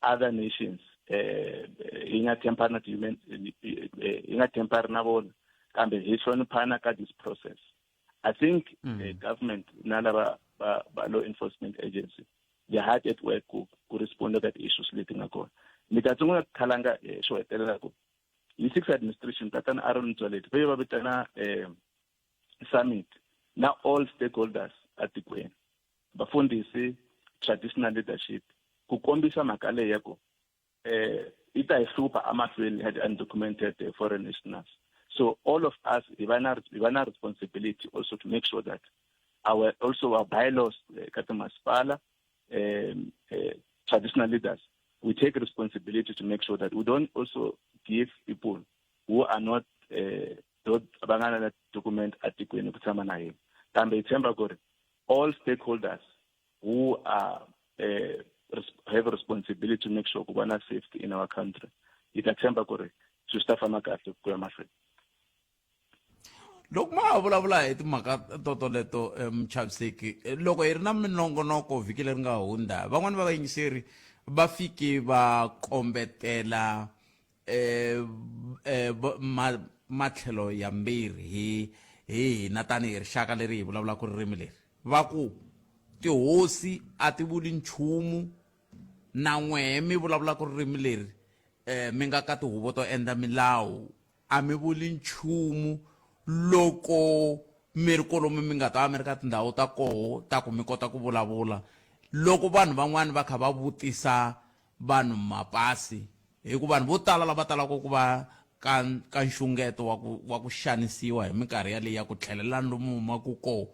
other nations eh hi nga tempari na human hi nga tempari na vona kambe hi hloniphana ka this process i think mm. the government na lava va, va law enforcement agency they hard at work ku ku respond ka ti-issues leti nga kona mi ta tsundzuka khalanga eh, xo hetelela ku hi six administration tatana Aaron Motsoaledi va ye va vitana eh, summit na all stakeholders atikweni vafundhisi traditional leadership ku kombisa mhaka leyi ya ku eh yi ta hi hlupha amahlweni had undocumented eh, foreign nationals so all of us hi va na hi va na responsibility also to make sure that our also our bylaws eh, ka timasipala um, uh, traditional leaders we take responsibility to make sure that we don't also give people who are not uh, va nga na document atikweni ku tshama na hina kambe hi tshemba ku ri all stakeholders who are uh, have responsibility to make sure ku va na safety in our country hi ta tshemba ku ri swilo swi ta famba kahle ku ya mahlweni loko ma ha vulavula hi timhaka totoleto eh, muchaviseki eh, loko hi ri na minongonoko vhiki leri nga hundza van'wani va vayingiseri va fiki va kombetela eh, eh, ma, matlhelo yambirhi hi hi hina tanihi rixaka leri hi vulavulaka ririmi leri va ku tihosi a ti vuli nchumu na n'wehe mi vulavulaka ririmi leri eh, mi nga ka tihuvo to endla milawu a mi vuli nchumu loko mi ri kolomu mi nga ta va mi ri ka tindhawu ta koho ta ku mi kota ku vulavula loko vanhu van'wani va kha va vutisa vanhu mapasi hi ku vanhu vo tala lava talaka ku va ka ka nxungeto wa ku wa ku xanisiwa hi minkarhi yaleyi ya ku tlhelelani lomu humaka koho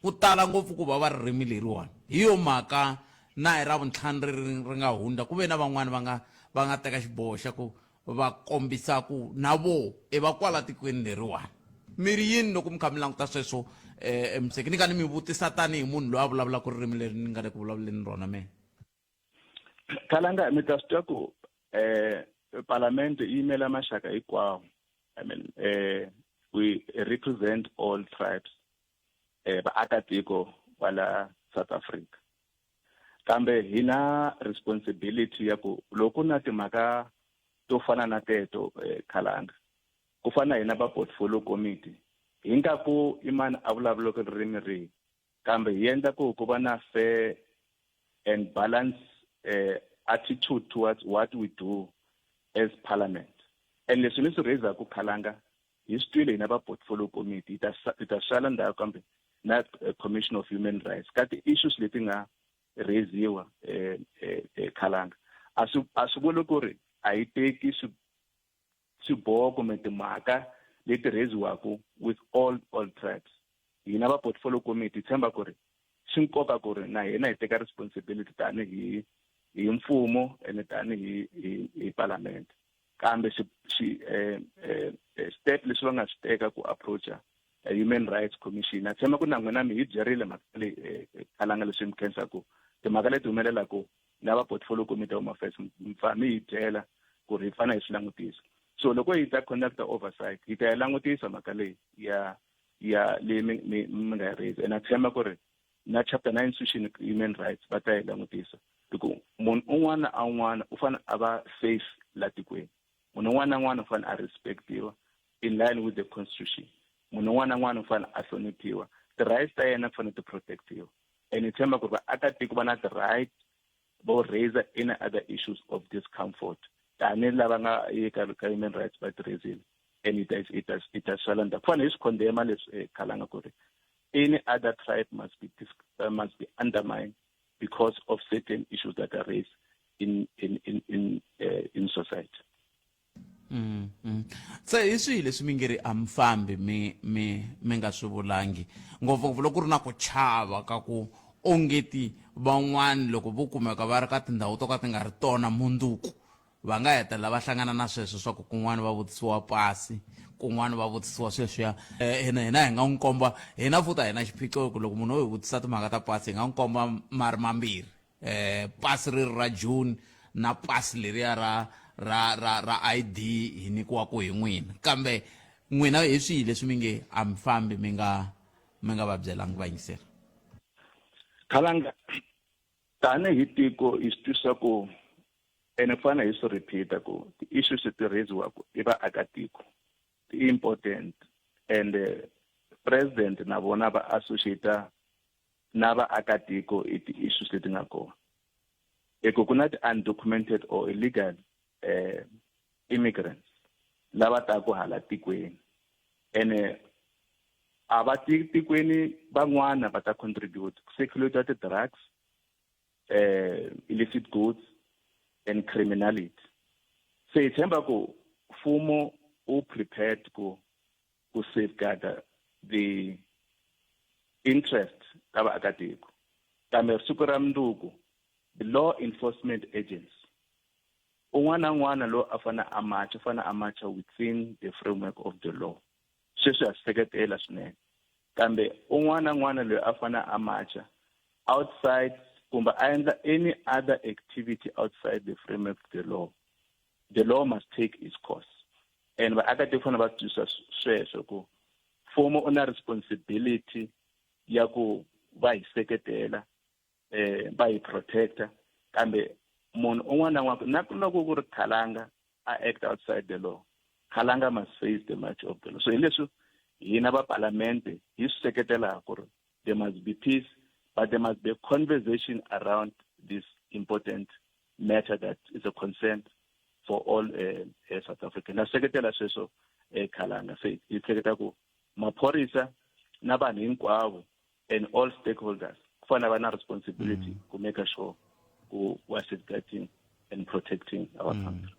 ku tala ngopfu ku va va ririmi leriwani hi yo mhaka na hi ravuntlhanu ri ri nga hundza ku ve na van'wani va nga va nga teka xiboho xa ku va kombisa ku na vo i va kwala tikweni leriwani mi ri yini loko mi kha mi languta sweswo um eh, mseki ni ka ni mi vutisa tanihi munhu loyi a vulavulaka ririmi leri ni nga le ku vulavuleni rona mina Khalanga mi ta swi twa ku eh parliament yi yimela maxaka hinkwawo i mean eh we represent all tribes eh vaakatiko va la South Africa kambe hi na responsibility ya ku loko na timhaka to fana na teto eh, khalanga ku fana hina va portfolio committee hi nga ku i mani a vulavulaka ririmi rihi kambe hi endla ku ku va na fair and balance uh, attitude towards what we do as parliament and leswi ni swi raisaku khalanga hi swi twile hina va portfolio committee hi ta sala ndzhaku kambe na eh, commission of human rights ka ti-issues leti nga raiziwa eh, eh, eh, khalanga a swi a swi vuli ku ri a yi teki swiboho kumbe timhaka leti raiziwaku with all all tribes hina va portfolio committee hi tshemba ku ri swi nkoka ku ri na hina hi teka responsibility tanihi hi mfumo ene tanihi hi hi parliament kambe xi xi eh, eh, eh, step leswi va nga swi teka ku approacha human rights commission na tshemba ku na n'wina mi hi byerile mhaka leyi khalanga leswi mi khensaku timhaka leti humelelaku na va portfolio committee home affairs mi pfa mi hi byela ku ri hi fanele hi swi langutisa so loko hi ta conductor oversight hi ta yi langutisa mhaka leyi ya ya leyi mi mi mi nga yi raise and na tshemba ku ri na chapter 9 institution human rights va ta yi langutisa hi ku munhu un'wana na un'wana u fanele a va safe la tikweni munhu un'wana na un'wana u fanele a respectiwa in line with the constitution munhu un'wana na un'wana u fanele a hloniphiwa ti-rights ta yena ku fanele ti protectiwa and hi tshemba ku ri vaakatiko va na ti-right vo raise any other issues of discomfort tani lava nga ye ka ka human rights va ti raisile and it has it has it has sala ndzhaku fanele hi swi condemna leswi eh, khalanga ku ri any other tribe must be uh, must be undermined because of certain issues that are raised in in in in, uh, in society. Mm, mm. Se hi swihi leswi mi nge ri a mi fambi mi mi mi nga swi vulangi ngopfungopfu loko ku ri na ku chava ka ku ongeti van'wani loko vo kumeka va ri ka tindhawu to ka ti nga ri tona mundzuku va nga hetelela va hlangana na sweswo swa ku kun'wana va vutisiwa pasi kun'wana va vutisiwa sweswiya eh, hina hina hi nga n'wi komba hina futhi a hi na xiphiqo ku loko munhu o hi vutisa timhaka ta pasi hi nga n'wi komba mari mambirhi eh pasi ri ri ra June na pasi leriya ra ra ra ra ID hi nyikiwaka hi n'wina kambe n'wina hi swihi leswi mi nge a mi fambi mi nga mi nga va byelangi vayingiseri Khalanga tanihi tiko hi swi twisisa ku ene ku fana hi swi repeat ku ti-issues ti raisiwaka i vaakatiko ti important and president na vona va associate na vaakatiko i ti-issues leti nga kona hi ku ku na ti-undocumented or illegal eh, immigrants lava taku hala tikweni ene a va ti tikweni van'wana va ta contribute ku circulate ti-drugs eh, illicit goods and criminality se hi tshemba ku mfumo wu prepared ku ku safeguard the interest ta vaakatiko kambe siku ra mundzuku the law enforcement agency un'wana na un'wana loyi a fanele a macha u fanele a macha within the framework of the law sweswi ha swi seketela swinene kambe un'wana na un'wana loyi a fanele a macha outside kumbe a endla any other activity outside the framework of the law the law must take its course and vaakatiko fanele va twisisa sweswo ku mfumo u na responsibility ya ku va hi seketela eh va hi protector kambe munhu un'wana na un'wana na loko ku ri khalanga a act outside the law khalanga must face the march of the law so hi leswi hina va palamente hi swi seketelaka ku ri there must be peace but there must be a conversation around this important matter that is a concern for all uh, uh, South African na seketela sweswo eh, khalanga se hi hleketa ku maphorisa na vanhu hinkwavo and all stakeholders ku fanele va na responsibility mm. ku make sure ku we are safeguarding and protecting our mm. country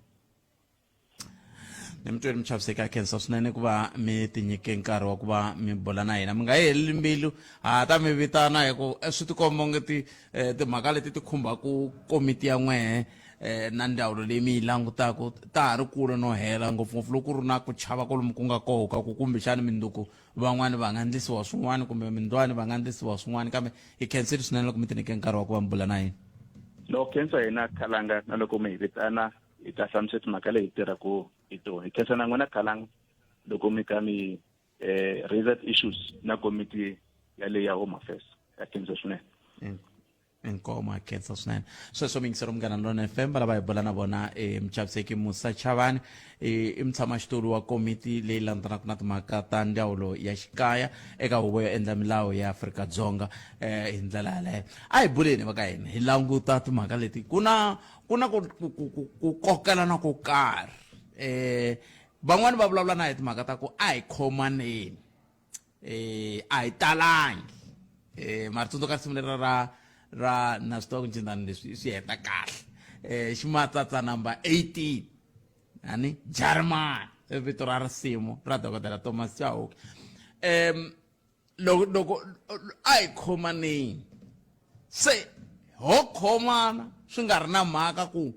ni mi tweli mi chaviseki a khensa swinene ku va mi tinyike nkarhi wa ku va mi bula na hina mi nga yi heleli mbilu ha ta mi vitana hi ku eh, swi tikomba onge ti eh, timhaka leti ti khumbaku komiti ya n'wehe eh, na ndzawulo leyi mi yi langutaka ta ha ri kule no hela ngopfungopfu loko ku ri na ku chava kolomu ku nga koho ka ku kumbexani minduku van'wani va nga endlisiwa swin'wana kumbe mindwani va nga endlisiwa swin'wana kambe hi khensile swinene loko mi tinyike nkarhi wa ku va mi bula na hina no khensa hina khalanga na loko mi hi vitana hi ta hlamusela timhaka leyi hi tirhaka hi tona hi khensa na n'wina khalanga loko mi ka mi eh raise issues na komiti yaleyi ya home affairs ya khensa swinene Inkomo a khensa swinene sweswo miyingisero munghana lona fm va lava hi bula na vona e muchaviseki musa chavani e, i mutshamaxitulu wa komiti leyi langutanaka na timhaka ta ndzawulo ya xikaya eka huvo yo endla milawu ya afrika-dzonga um hi ndlela yaleyo a hi buleni va ka hina hi languta timhaka leti ku na ku na ku ku ku ku kokelana ko karhi um van'wani va vulavula na hi timhaka ta ku a hi khomaneni eh a hi talangi eh mara tsundzuka risimu lera ra ra na swi tiva ku ncindani leswi swi heta kahle eh ximatsatsa number 18 ani Jarimani i vito ra risimu ra dokodela Thomas Chauke em loko loko a hi khomaneni se ho khomana swi nga ri na mhaka ku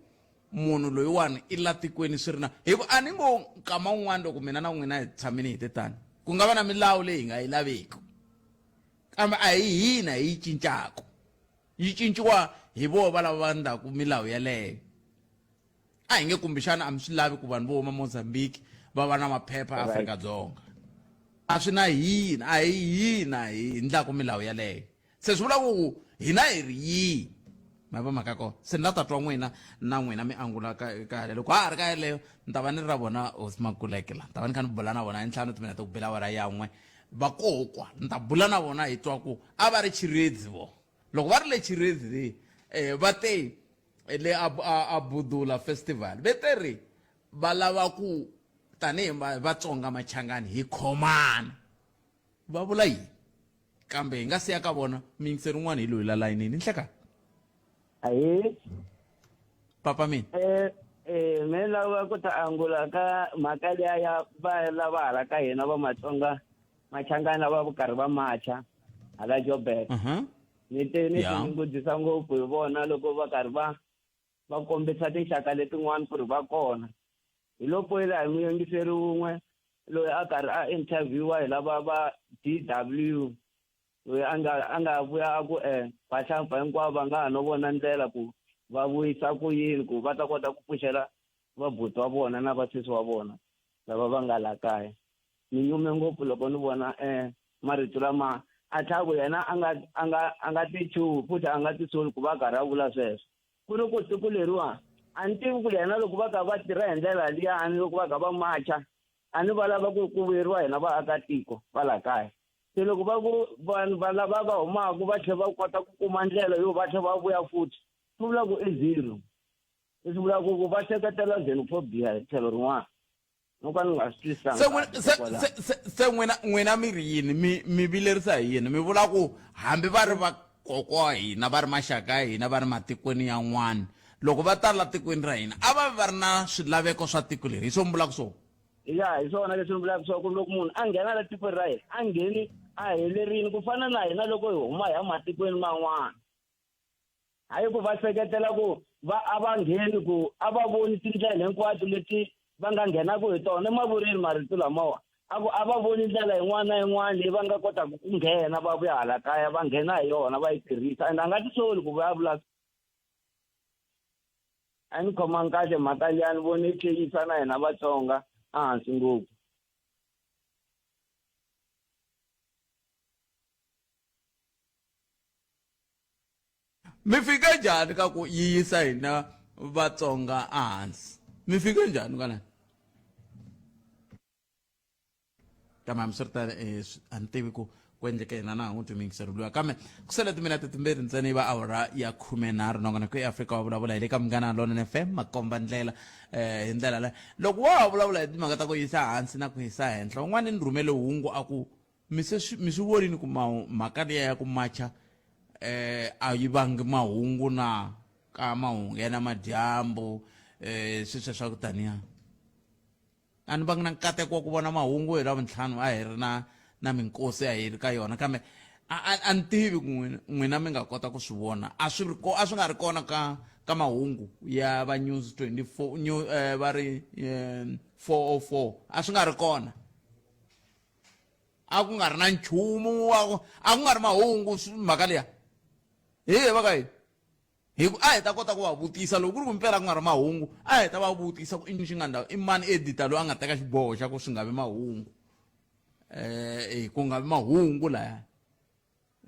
munhu loyiwani i la tikweni swi ri na hi ku a ni ngo nkama wun'wana loko mina na n'wina hi tshamini hi te tani ku nga va na milawu leyi hi nga yi laveki kambe a hi hina hi yi cincaku yi cinciwa hi voho va lava va ndlaku milawu yeleyo a hi nge kumbexana a mi swi lavi ku vanhu vo huma mozambique va va na maphepha afrika-dzonga a swi na hina a hi hina hi ndlaku milawu yeleyo se swi vula ku hina hi ri yihi ma va mhaka kona se ni la ta twa n'wina na n'wina mi angula ka ka yaleyo loko ha ha ri ka yaleyo ni ta va ni ri ra vona hosi makuleke la ni ta va ni kha ni bula na vona hi ntlhanu timinete ku bela awara yan'we vakokwa ni ta bula na vona hi twa ku a va ri chiredzi vo loko va ri le chiredzi le um va te le a a a budula festival ve te ri va lava ku tanihi vatsonga machangani hi khomana va vula yini kambe hi nga siya ka vona muyingiseri un'wana hi loyi la layinini nhleka ahee papa mina eh Eh, me lava ku ta angula ka mhaka liya ya va lava hala ka hina va Matsonga Machangana va karhi va macha hala Joburg. Ni te ni tinyungubyisa ngopfu hi vona loko va karhi va va kombisa tinxaka letin'wana ku ri va kona. Hi lo poyila hi muyingiseri wun'we loyi a karhi a interview-wa hi lava va DW loyi a nga a nga vuya a ku um vahlampfa hinkwavo va nga ha no vona ndlela ku va vuyisa ku yini ku va ta kota ku pfuxela vabuti wa vona na vasesi wa vona lava va nga la kaya ni nyume ngopfu loko ni vona um marito lama a tlha ku yena a nga a nga a nga ti chuhi futhi a nga ti soli ku va karhi a vula sweswo ku ri ku siku leriwa a ni tivi ku yena loko va ka va tirha hi ndlela liya a ni loko va ka va macha a ni va lava ku ku vuyeriwa hina vaakatiko va la kaya se loko va ku vanhu va lava va humaka va tlhela va kota ku kuma ndlela yo va tlhela va vuya futhi swi vula ku i zero leswi vulaka ku va seketela xenophobia hi tlhelo rin'wana no ka ni nga swi twisisanga se n'wina n'wina mi ri yini mi mi vilerisa hi yini mi vula ku hambi va ri va kokwa wa hina va ri maxaka ya hina va ri matikweni yan'wana loko va ta la tikweni ra hina a va vi va ri na swilaveko swa tiko leri hi swo mi vulaka swona ya hi swona leswi ni vulaka swa ku loko munhu a nghena la tikweni ra hina a ngheni a helerini ku fana na hina loko hi huma hi ya matikweni man'wana hayi ku va seketela ku va a va ngheni ku a va voni tindlela hinkwato leti va nga nghenaka hi tona emavurini marito lamawa a ku a va voni ndlela yin'wana na yin'wana leyi va nga kotaka ku nghena va vuya hala kaya va nghena hi yona va yi tirhisa and a nga tisoli ku vulavula a ni khomangi kahle mhaka liya ni vone yi tlhe yisa na hina vatsonga ehansi ngopfu mi fike njhani ka ku yi yisa hina vatsonga ehansi mi fike njhani kwalani kambe hambiswiritano eh, a ni tivi ku ku endleke yena na ha n'wi twi miyingiseri luya kambe ku sele timinete timbirhi ntsena yi va awara ya khumenharhu nongonoko eafrika wa vulavula hi le ka munghana lonene fm makomba ndlela um hi ndlela leyo loko wa ha vulavula hi timhaka ta ku yisa hansi na ku yisa henhla un'wana ni rhumele hungu a ku mi se swi mi swi vonini ku mhaka liya ya ku macha eh a yi vangi mahungu na ka mahungu ya namadyambu eh sweswo swa ku taniya a ni vangi na nkateko wa ku vona mahungu hi ravuntlhanu a hi ri na na minkosi a hi ri ka yona kambe a a a ni tivi ku n'wina n'wina mi nga kota ku swi vona a swi ri ko a swi nga ri kona ka ka mahungu ya va news 24 new eh, va ri eh, 404 a swi nga ri kona a ku nga ri na nchumu wa a ku nga ri mahungu mhaka liya hi va ka yini hi ku a hi ta kota ku va vutisa loko ku ri ku mpela ku nga ri mahungu a hi ta va vutisa ku i xi nga ndhawu i mani editor loyi a nga teka xiboho xa ku swi nga vi mahungu eh ku nga vi mahungu laya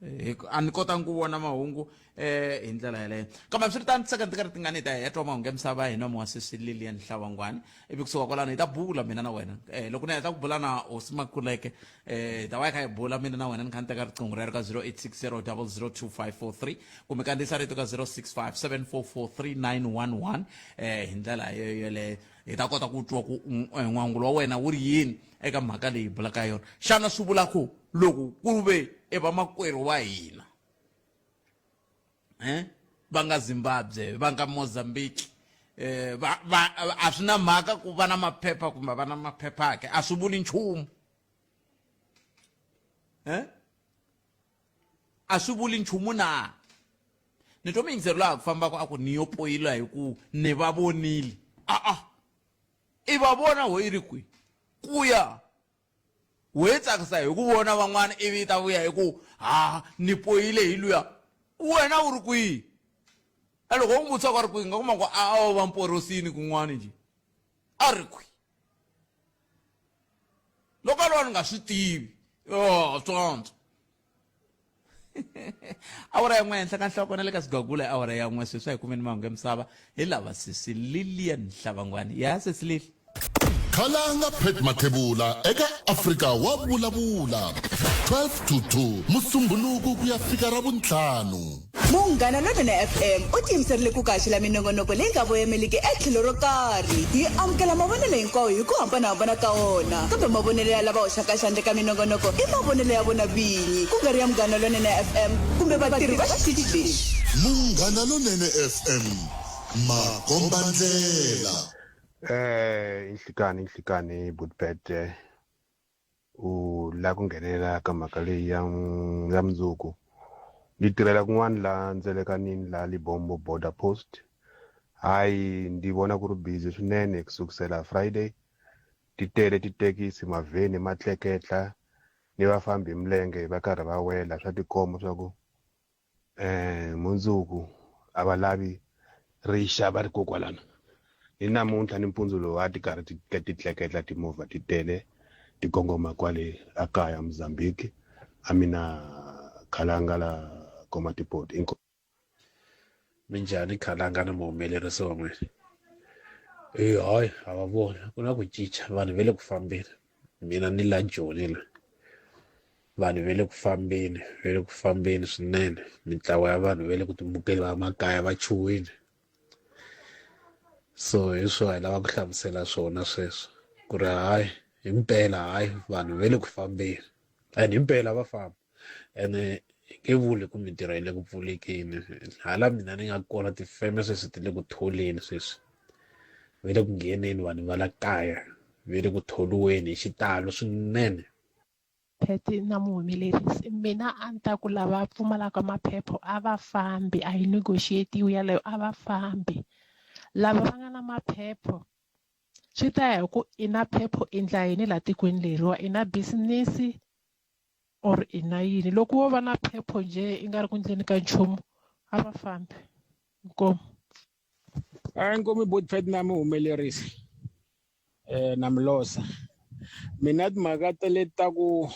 eh, a ni kotangi ku vona mahungu eh hi ndlela yeleyo kambe swi ri tano tisecond ti karhi tingani hi ta ya twa mahungu ya misava hi nomo wa sesi lilian hlavangwani ivi kusuka kwalano hi ta bula mina na wena eh loko ni heta ku bula na hosi makuleke eh hi ta va hi kha hi bula mina na wena ni kha ni teka riqingho rero ka 0860 002543 kumbe kandziyisa rito ka 065 744 3911 eh hi ndlela yoyo yeleyo hi ta kota ku twa ku eh, n'wangulo wa wena wu ri yini eka mhaka leyi bulaka yona xana swi vula ku loko ku ve i vamakwerhu wa hina eh va nga Zimbabwe va nga Mozambique eh va, va a swi na mhaka ku va na maphepha kumbe va na maphepha ke a swi vuli nchumu eh a swi vuli nchumu na ni twa muyingiseri laha ku fambaka a ku ni yo poyila hi ku ni va vonile a-a i va vona ho yi ri kwihi ku ya we tsakisa hi ku vona van'wana ivi yi ta vuya hi ku ha ni poyile hi luya wena u ri kwihi a loko u n'wi vutisa ku a ri kwihi nga kuma ku a o va mporosini kun'wana njhe a ri kwihi loko a lowa ni nga swi tivi o tsondzo awara ya n'we henhla ka nhloko na le ka sigagula hi awara ya n'we sweswi a hi kumeni mahungu ya misava hi lava sesi lilian hlavangwani ya sesi lili Khalanga Pat Mathebula eka Afrika wa vulavula 12 to 2 Musumbhunuku ku ya fika Ravuntlhanu. Munghana Lonene FM u tiyimiserile ku kaxela minongonoko leyi nga voyameliki etlhelo ro karhi. Yi amukela mavonelo hinkwawo hi ku hambanahambana ka wona, kambe mavonelo ya lava hoxaka xandla eka minongonoko i mavonelo ya vona vinyi, ku nga ri ya Munghana Lonene FM kumbe vatirhi va xitichi lexi. Munghana Lonene FM. Makombandlela. Eh inhlikani inhlikani Budbet u la ku nghenelela ka mhaka leyi ya ya mundzuku ni tirhela kun'wana la ndzelekanini la Libombo border post hayi ndi vona ku ri busy swinene ku sukusela Friday ti tele titekisi mavheni ma tleketla ni vafambi hi milenge va karhi va wela swa tikomba swa ku eh mundzuku a va lavi rixa va ri kokwalana ni namuntlha ni mpundzu lowu a ti karhi ti ti tleketla timovha ti tele ti kongoma kwale a kaya Mozambique a mina khalanga la Komatipoort inko Minjhani khalanga ni muhumelerisi wa n'wina e hayi ha va vona ku na ku cinca vanhu va le ku fambeni mina ni la Joni la vanhu va le ku fambeni va le ku fambeni swinene mintlawa ya vanhu va le ku timukeli va makaya va chuhile so hi swona hi lava ku hlamusela swona sweswo ku ri hayi himpela hayi vanhu va le ku fambeni and himpela va famba ene hi nge vuli ku mintirho yi le ku pfulekeni hala mina ni nga kona tifeme sweswi ti le ku tholeni sweswi va le ku ngheneni vanhu va la kaya va le ku tholiweni hi xitalo swinene. Phet na muhumelerisi mina a ni ta ku lava pfumalaka maphepha a va fambi a yi negotiate-iwi yaleyo a va fambi lava va nga na maphepha swi ta ya hi ku i na phepha i ndla yini laha tikweni leriwa i na business or i na yini loko wo va na phepho njhe i nga ri ku ndleni ka nchumu a va fambi inkomu A inkomu bot na muhumelerisi eh na milosa mina timhaka ta leti ta ku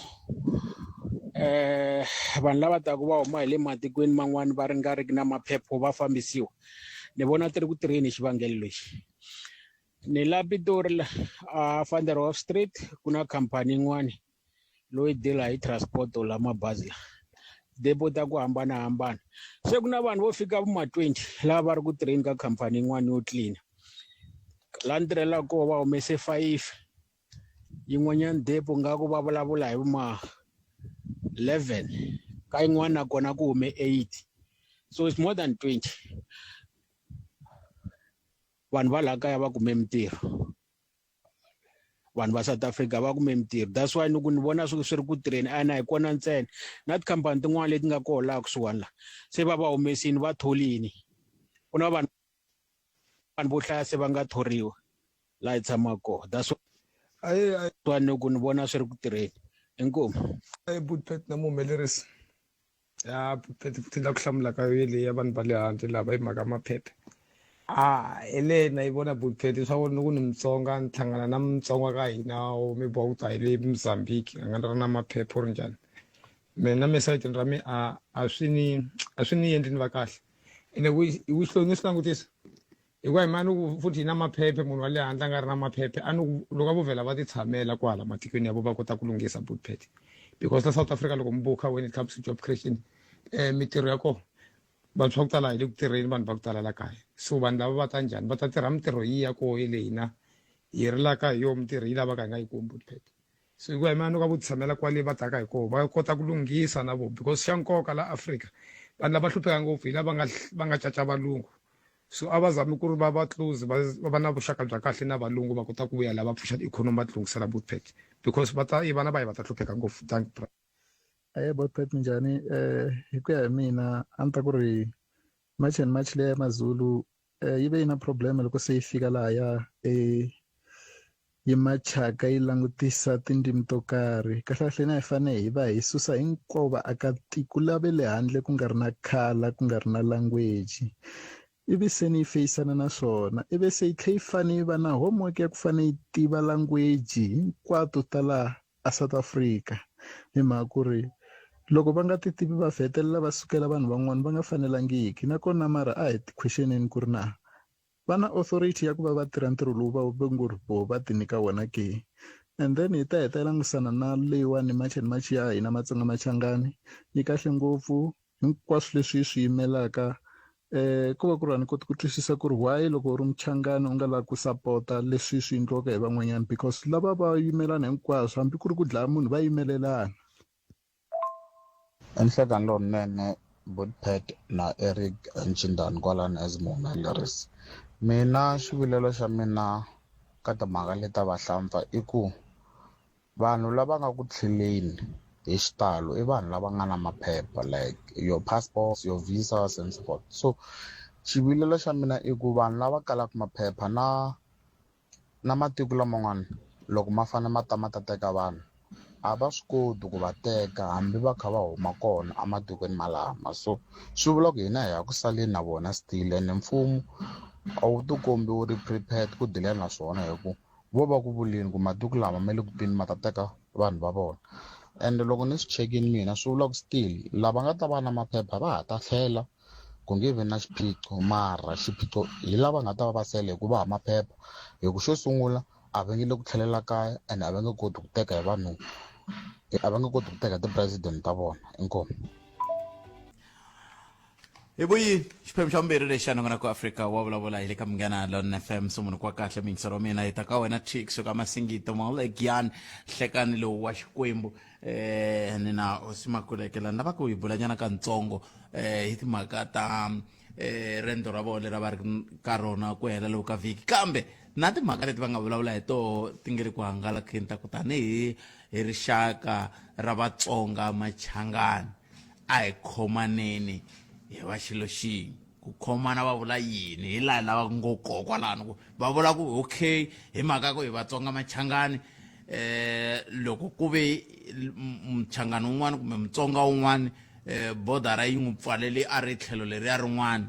eh vanhu lava taku va huma hi le matikweni man'wani va ri nga riki na maphepho va fambisiwa ni vona ti ri ku tirheni hi xivangelo lexi ni la Pitori la a Van der Hoff Street ku na khampani yin'wani loyi deal hi transport la mabazi la depo ta ku hambanahambana se ku na vanhu vo fika vo ma 20 lava va ri ku tirheni ka khampani yin'wana yo clean la ni tirhelaka kona va humese 5 yin'wanyana depo nga ku va vulavula hi ma 11 ka yin'wana nakona ku hume 8 so it's more than 20 vanhu va laha kaya va kume mintirho vanhu va South Africa va kume mintirho that's why ni ku ni vona swi swi ri ku tirheni a na hi kona ntsena na tikhampani tin'wana leti nga kona laha kusuhani la se va va humesini va tholini ku na vanhu vanhu vo hlaya se va nga thoriwa laha hi tshamaka kona that's why ni ku ni vona swi ri ku tirheni inkomu ayi butpet na muhumelerisi ya butpet la ku hlamula ka yo leyi ya vanhu va le handle lava hi mhaka maphepha a hi le na yi vona butpet swa ku ni ku ni mutsonga ni hlangana na mutsonga ka hina mi boha ku ta hi le Mozambique a nga ri na maphepha or njhani mina me sayitini ra mi a a swi ni a swi ni endli ni va kahle ene ku ku ni swi langutisa hikuva hi mani ku futhi yi na maphephe munhu wa le handle a nga ri na maphephe a ni ku loko a vo vhela va ti tshamela kwala matikweni ya vo va kota ku lunghisa butpet because la South Africa loko mi bukha when it comes to job creation um mintirho ya kona vantshwa va ku tala hi le ku tirheni vanhu va ku tala la kaya so vanhu lava va ta njhani va ta tirha mintirho yi ya koho ye le hina hi rilaka hi yo mintirho yi lavaka hi nga yi kumi butpet so hikuva hi mani ka vo tshamela kwale va taka hi kona va kota ku lunghisa na vona because xa nkoka la Afrika vanhu lava hlupheka ngopfu hi lava nga va nga caca valungu so a va zami ku ri va va close va va na vuxaka bya kahle na valungu va kota ku vuya la va pfuxa ikhonomi va tilunghisela butpet because va ta i vana va hi va ta hlupheka ngopfu thank you Ahee Botpet minjhani hi ku ya hi mina a ni ta ku ri March and March leya ya Mazulu yi ve yi na problem loko se yi fika lahaya e yi machaka yi langutisa tindzimi to karhi kahlekahle na hi fanele hi va hi susa hinkwavo vaakatiko lava le handle ku nga ri na colour ku nga ri na language ivi se ni yi feyisana na swona ivi se yi tlhe yi fane yi va na homework ya ku fane yi tiva language hinkwato ta laha a South Africa hi mhaka ku ri loko va nga ti tivi va hetelela va sukela vanhu van'wana va nga fanelangiki nakona mara a hi ti questioneni ku ri na va na authority ya ku va va tirha ntirho lowu va va ngo ri voho va ti nyika wona ke and then hi ta heta yi langusana na leyiwani March and March ya hina Matsonga Machangani yi kahle ngopfu hinkwaswo leswi yi swi yimelaka eh ku va ku ri a ni koti ku twisisa ku ri why loko u ri muchangani u nga lavi ku sapota leswi swi endliwaka hi van'wanyana because lava va yimelana hinkwaswo hambi ku ri ku dlaya munhu va yimelelana Enhlekani lowunene Botpet na Eric Nchindani kwalano as muhumelerisi. Mina xivilelo xa mina ka timhaka leti ta vahlampfa i ku vanhu lava nga ku tlheleni hi xitalo i vanhu lava nga na maphepha like your passports, your visas and so forth. So xivilelo xa mina i ku vanhu lava kalaka maphepha na na matiko laman'wana loko ma fanele ma ta ma ta teka vanhu a va swi koti ku va teka hambi va kha va huma kona ematikweni malama so swi vula ku hina hi ya ku saleni na vona still ene mfumo a wu tikombi wu ri prepared ku deal na swona hi ku vo va ku vuleni ku matiko lama ma le ku teni ma ta teka vanhu va vona ende loko ni swi chekini mina swi vula ku still lava nga ta va na maphepha va ha ta tlhela ku nge vi na xiphiqo mara xiphiqo hi lava nga ta va va sele hikuva ha maphepha hi ku xo sungula a va nge le ku tlhelela kaya ene a va nge koti ku teka hi vanhu a va nge koti ku teka ti-president ta vona inkomu. Hi vuyi xiphemu xa vumbirhi lexi xa nongonoko Afrika wa vulavula hi le ka Munghana Lon FM sumunu kwa kahle muyingiseri wa mina hi ta ka wena Tix ka Masingito Malegian hlekani lowu wa Xikwembu eh ni na hosi Makuleke la ni lava ku hi bulanyana kantsongo eh hi timhaka ta eh rendzo ra vona leri va ri ka rona ku hela lowu ka vhiki kambe na timhaka leti va nga vulavula hi toho ti nge ri ku hangalakeni ta ku tanihi hi rixaka ra Vatsonga Machangani a hi khomaneni hi va xilo xin'we ku khomana va vula yini hi laha lava ngo koho kwalano ku va vula ku okay hi mhaka ku hi vatsonga machangani eh loko ku ve mchangani wun'wana kumbe mutsonga wun'wana eh bodara yi n'wi pfalele a ri tlhelo leriya rin'wana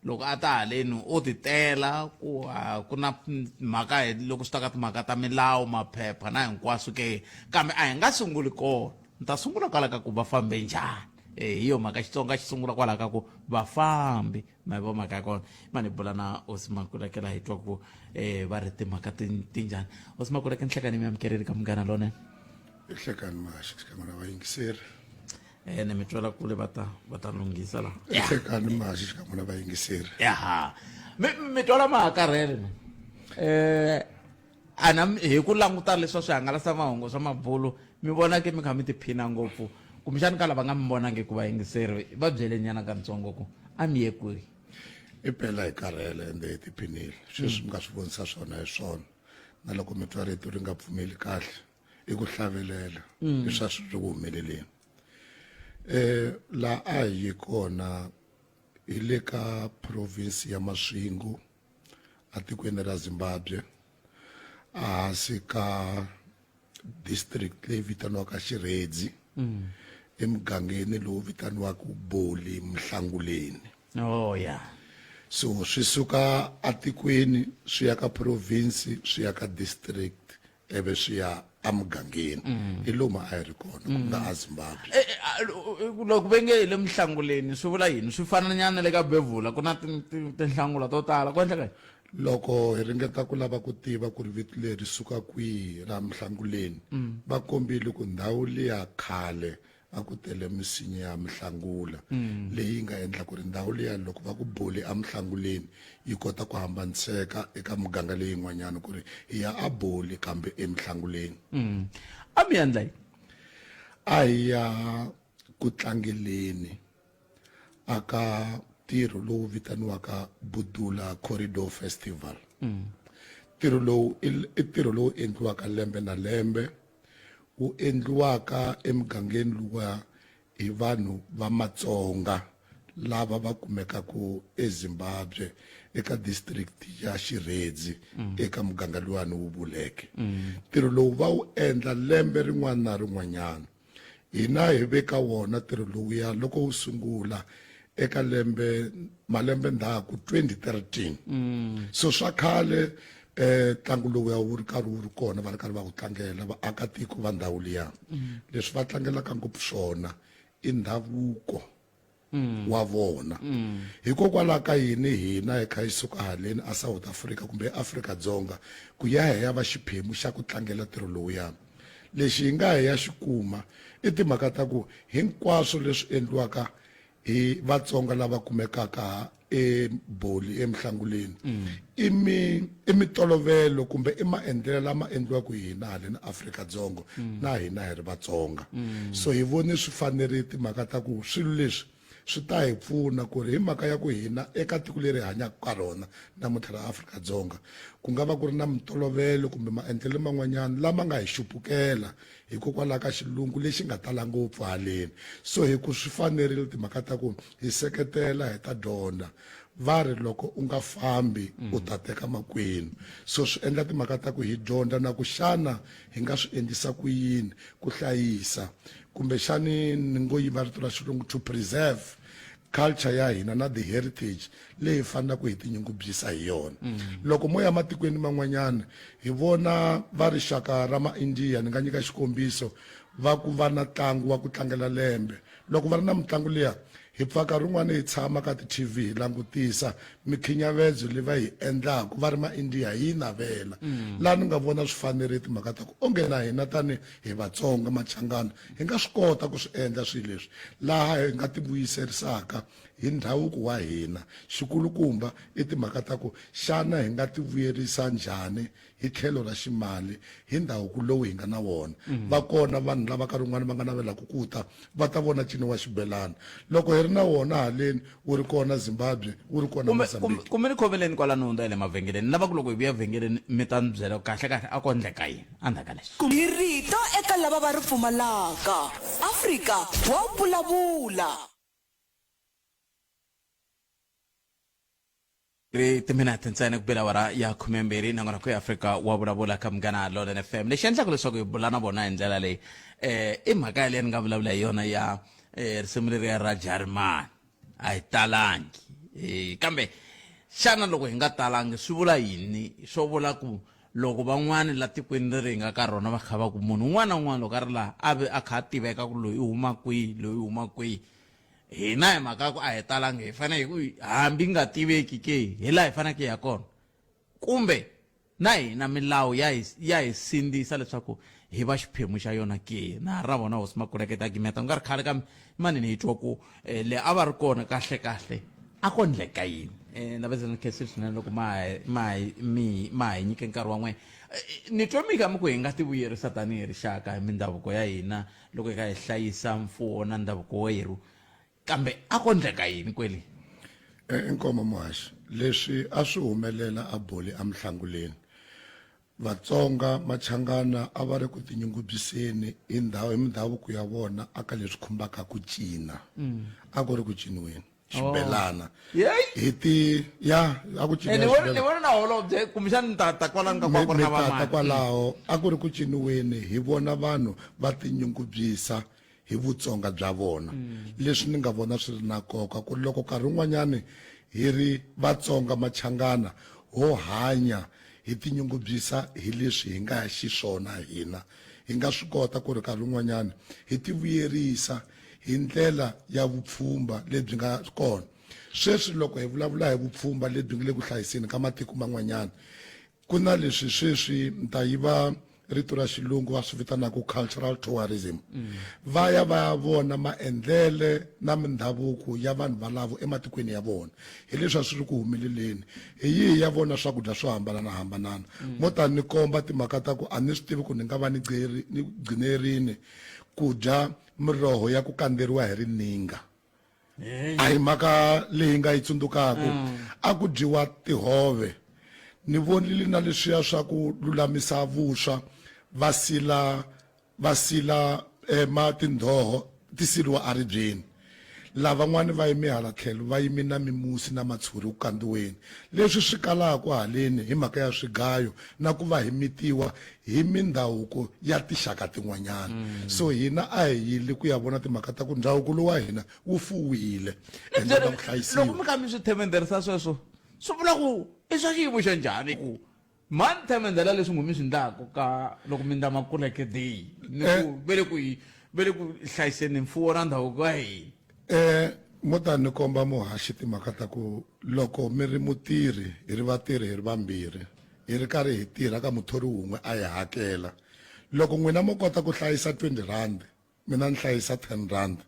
Loko a ta haleni o titela ku a ku na mhaka hi loko swi ta ka timhaka ta milawu maphepha na hinkwaswo ke kambe a hi nga sunguli kona ni ta sungula kwala ka ku va fambe njhani e hi yo mhaka Xitsonga xi sungula kwala ka ku vafambi ma yi vo mhaka ya kona mani hi bula na hosi Makulekela hi twa ku um va ri timhaka ti ti njhani hosi Makuleke nhlekani mi amukerile ka Munghana Lonene. Nhlekani Mahaxi xikan'we na vayingiseri. Ene mi twela kule va ta va ta lunghisa la. Nhlekani Mahaxi xikan'we na vayingiseri. Yaha mi mi twala ma hakarhele mi eh ana hi ku languta leswa swihangalasamahungu swa mabulu mi vona ke mi kha mi tiphina ngopfu kumbexani ka lava nga mi vonangi ku vayingiseri va byele nyana katsongo ku a mi ye kwihi. I pela hi karhele ende hi tiphinile sweswi mi nga swi vonisa swona hi swona na loko mi twa rito ri nga pfumeli kahle i ku hlavelela i swa swi ku humeleleni eh la a hi kona hi le ka province ya Masvingo atikweni ra Zimbabwe ehansi ka district leyi vitaniwaka Chiredzi emugangeni lowu vitaniwaka Boli Mhlanguleni. Oh yeah. So swi suka atikweni swi ya ka province swi ya ka district ivi swi ya emugangeni hi lomu a hi ri kona ku nga eZimbabwe. Eh, eh, loko ve nge hi le Mhlanguleni swi vula yini swi fana nyana na le ka Bevhula ku na tinhlangula to tala ku endleka yini? Loko hi ringeta ku lava ku tiva ku ri vito leri suka kwihi ra Mhlanguleni va kombile ku ndhawu liya khale a ku tele misinya ya mihlangula leyi nga endla ku ri ndhawu liya loko va ku boli emihlanguleni yi kota ku hambaniseka eka muganga leyin'wanyana ku ri hi ya a boli kambe emihlanguleni. A mi endla yini? A hi ya ku tlangeleni aka ntirho lowu vitaniwaka Budula Corridor Festival. Ntirho lowu i ntirho lowu endliwaka lembe na lembe wu endliwaka emugangeni luwa hi vanhu va Matsonga lava va kumekaka eZimbabwe eka district ya Chiredzi eka muganga luwani wu vuleke. Ntirho lowu va wu endla lembe rin'wana na rin'wanyana. Hina hi ve ka wona ntirho lowuya loko wu sungula eka lembe malembe ndzhaku 2013. So swa khale eh ntlangu lowuya wu ri karhi wu ri kona va ri karhi va wu tlangela vaakatiko va ndhawu liya. Leswi va tlangelaka ngopfu swona i ndhavuko wa vona. Hikokwalaho ka yini hina hi kha hi suka haleni a South Africa kumbe eAfrika-Dzonga ku ya hi ya va xiphemu xa ku tlangela ntirho lowuya? Lexi hi nga hi ya xi kuma i timhaka ta ku hinkwaswo leswi endliwaka hi Vatsonga lava kumekaka eBoli eMhlanguleni i mi i mitolovelo kumbe i maendlelo lama endliwaka hi hina haleni Afrika-Dzonga na hina hi ri Vatsonga. So hi vone swi fanerile timhaka ta ku swilo leswi. Swi ta hi pfuna ku ri hi mhaka ya ku hina eka tiko leri hi hanyaka ka rona namuntlha ra Afrika-Dzonga ku nga va ku ri na mintolovelo kumbe maendlelo man'wanyana lama nga hi xupukela hikokwalaho ka xilungu lexi nga tala ngopfu haleni. So hi ku swi fanerile timhaka ta ku hi seketela hi ta dyondza. Va ri loko u nga fambi u ta teka makwenu. So swi endla timhaka ta ku hi dyondza na ku xana hi nga swi endlisa ku yini ku hlayisa kumbexani ni ngo yiva rito ra xilungu to preserve culture ya hina na the heritage leyi hi fanelaka hi tinyungubyisa hi yona. Loko mo ya matikweni man'wanyana hi vona va rixaka ra ma-India ni nga nyika xikombiso va ku va na ntlangu wa ku tlangela lembe. Loko va ri na mitlangu liya hi pfa nkarhi wun'wani hi tshama ka ti-T_V hi langutisa mikhinyavezo leyi va yi endlaka va ri ma-India hi yi navela. Laha ni nga vona swi fanerile timhaka ta ku onge na hina tani hi Vatsonga Machangana hi nga swi kota ku swi endla swilo leswi laha hi nga tivuyiserisaka hi ndhavuko wa hina. Xikulukumba i timhaka ta ku xana hi nga tivuyerisa njhani hi tlhelo ra ximali hi ndhavuko lowu hi nga na wona. Va kona vanhu lava nkarhi wun'wani va nga navelaka ku ta va ta vona ncino wa xibelani. Loko hi ri na wona haleni, wu ri kona Zimbabwe, wu ri kona Kumbe, kumbe, Mozambique. kumbe ni khomeleni kwalano hundza hi le mavhengeleni. Ni lava ku loko hi vuya vhengeleni mi ta ni byela ku kahle kahle a ko endleka yini endzhaku ka leswi. Hi rito eka lava va ri pfumalaka. Afrika wa vulavula. Ri timinete ntsena ku bela awara ya khumembirhi nakona ku Afrika wa vulavula ka Munghana Lonene FM. Lexi endlaka leswaku hi bula na vona hi ndlela leyi i mhaka yaleyo ni nga vulavula hi yona ya risimu leriya ra Jarimani a hi talangi kambe xana loko hi nga talangi swi vula yini? Swo vula ku loko van'wani la tikweni leri hi nga ka rona va kha va ku munhu un'wana na un'wana loko a ri laha a ve a kha a tiveka ku loyi u huma kwihi loyi u huma kwihi hina hi mhaka ya ku a hi talangi hi fanele hi ku hambi nga tiveki ke hi laha hi faneleke hi ya kona kumbe na hina milawu ya hi ya hi sindzisa leswaku hi va xiphemu xa yona ke na ra vona hosi Makuleketa gimeta ku nga ri khale kambe manini hi twa ku eh, le a va ri kona kahle kahle a ko ndleka yini eh, ndabezela ni khensile swinene loko ma ma mi ma hi nyike nkarhi wa n'wina eh, ni twa mi kha mi ku hi nga tivuyerisa tanihi rixaka hi mindhavuko ya hina loko hi kha hi hlayisa mfuwo na ndhavuko werhu kambe a ko ndleka yini kwele Inkomo muhaxi leswi a swi humelela a boli emhlanguleni Vatsonga Machangana a va ri ku tinyungubyiseni hi ndhawu hi mindhavuko ya vona aka leswi khumbaka ku cina a ku ri ku ciniweni xibelana hi ti ya a ku ciniwa ni vona na holobye kumbexana ni ta ta kwalano ka kwa ku ri na vamani kwalaho a ku ri ku ciniweni hi vona vanhu va tinyungubyisa hi Vutsonga bya vona leswi ni nga vona swi ri na nkoka ku ri loko nkarhi wun'wanyani hi ri Vatsonga Machangana ho hanya hi tinyungubyisa hi leswi hi nga xiswona hina hi nga swi kota ku ri nkarhi wun'wanyani hi tivuyerisa hi ndlela ya vupfhumba lebyi nga kona sweswi loko hi vulavula hi vupfhumba lebyi nga le ku hlayiseni ka matiko man'wanyana ku na leswi sweswi ni ta yiva rito ra xilungu va swi vitanaka cultural tourism va ya va ya vona maendlele na mindhavuko ya vanhu valavo ematikweni ya vona hi leswi a swi ri ku humeleleni hi yihi ya vona swakudya swo hambananahambanana mo ta ni komba timhaka ta ku a ni swi tivi ku ni nga va ni ni gcine rini ku dya miroho ya ku kandzeriwa hi rininga a hi mhaka leyi nga yi tsundzukaka a ku dyiwa tihove ni vonile na leswiya swa ku lulamisa vuswa va sila va sila eh, ma tindhoho ti siliwa eribyeni lavan'wani va yime hala tlhelo va yime na mimusi na matshuri ku kandziweni leswi swi kalaka haleni hi mhaka ya swigayo na ku va hi mitiwa hi mindhavuko ya tixaka tin'wanyana mm. so hina a hi yili ku ya vona timhaka ta ku ndhavuko lowu wa hina wu fuwile ende na ku hlayisiwa loko mi kha mi swi themendherisa sweswo swi vula ku i swa xiyimo xa njhani ku mani themendhela leswi n'wi mi swi ndlaku ka loko mi ndla makuleke day ni ku eh. ve le ku ve le ku hlayiseni mfuwo na ndhavuko wa hina eh mo ta ni komba muhaxi timhaka ta ku loko mi ri mutirhi hi ri vatirhi hi ri vambirhi hi ri karhi hi tirha ka muthori wun'we a hi hakela loko n'wina mo kota ku hlayisa 20 rand mina ni hlayisa 10 rand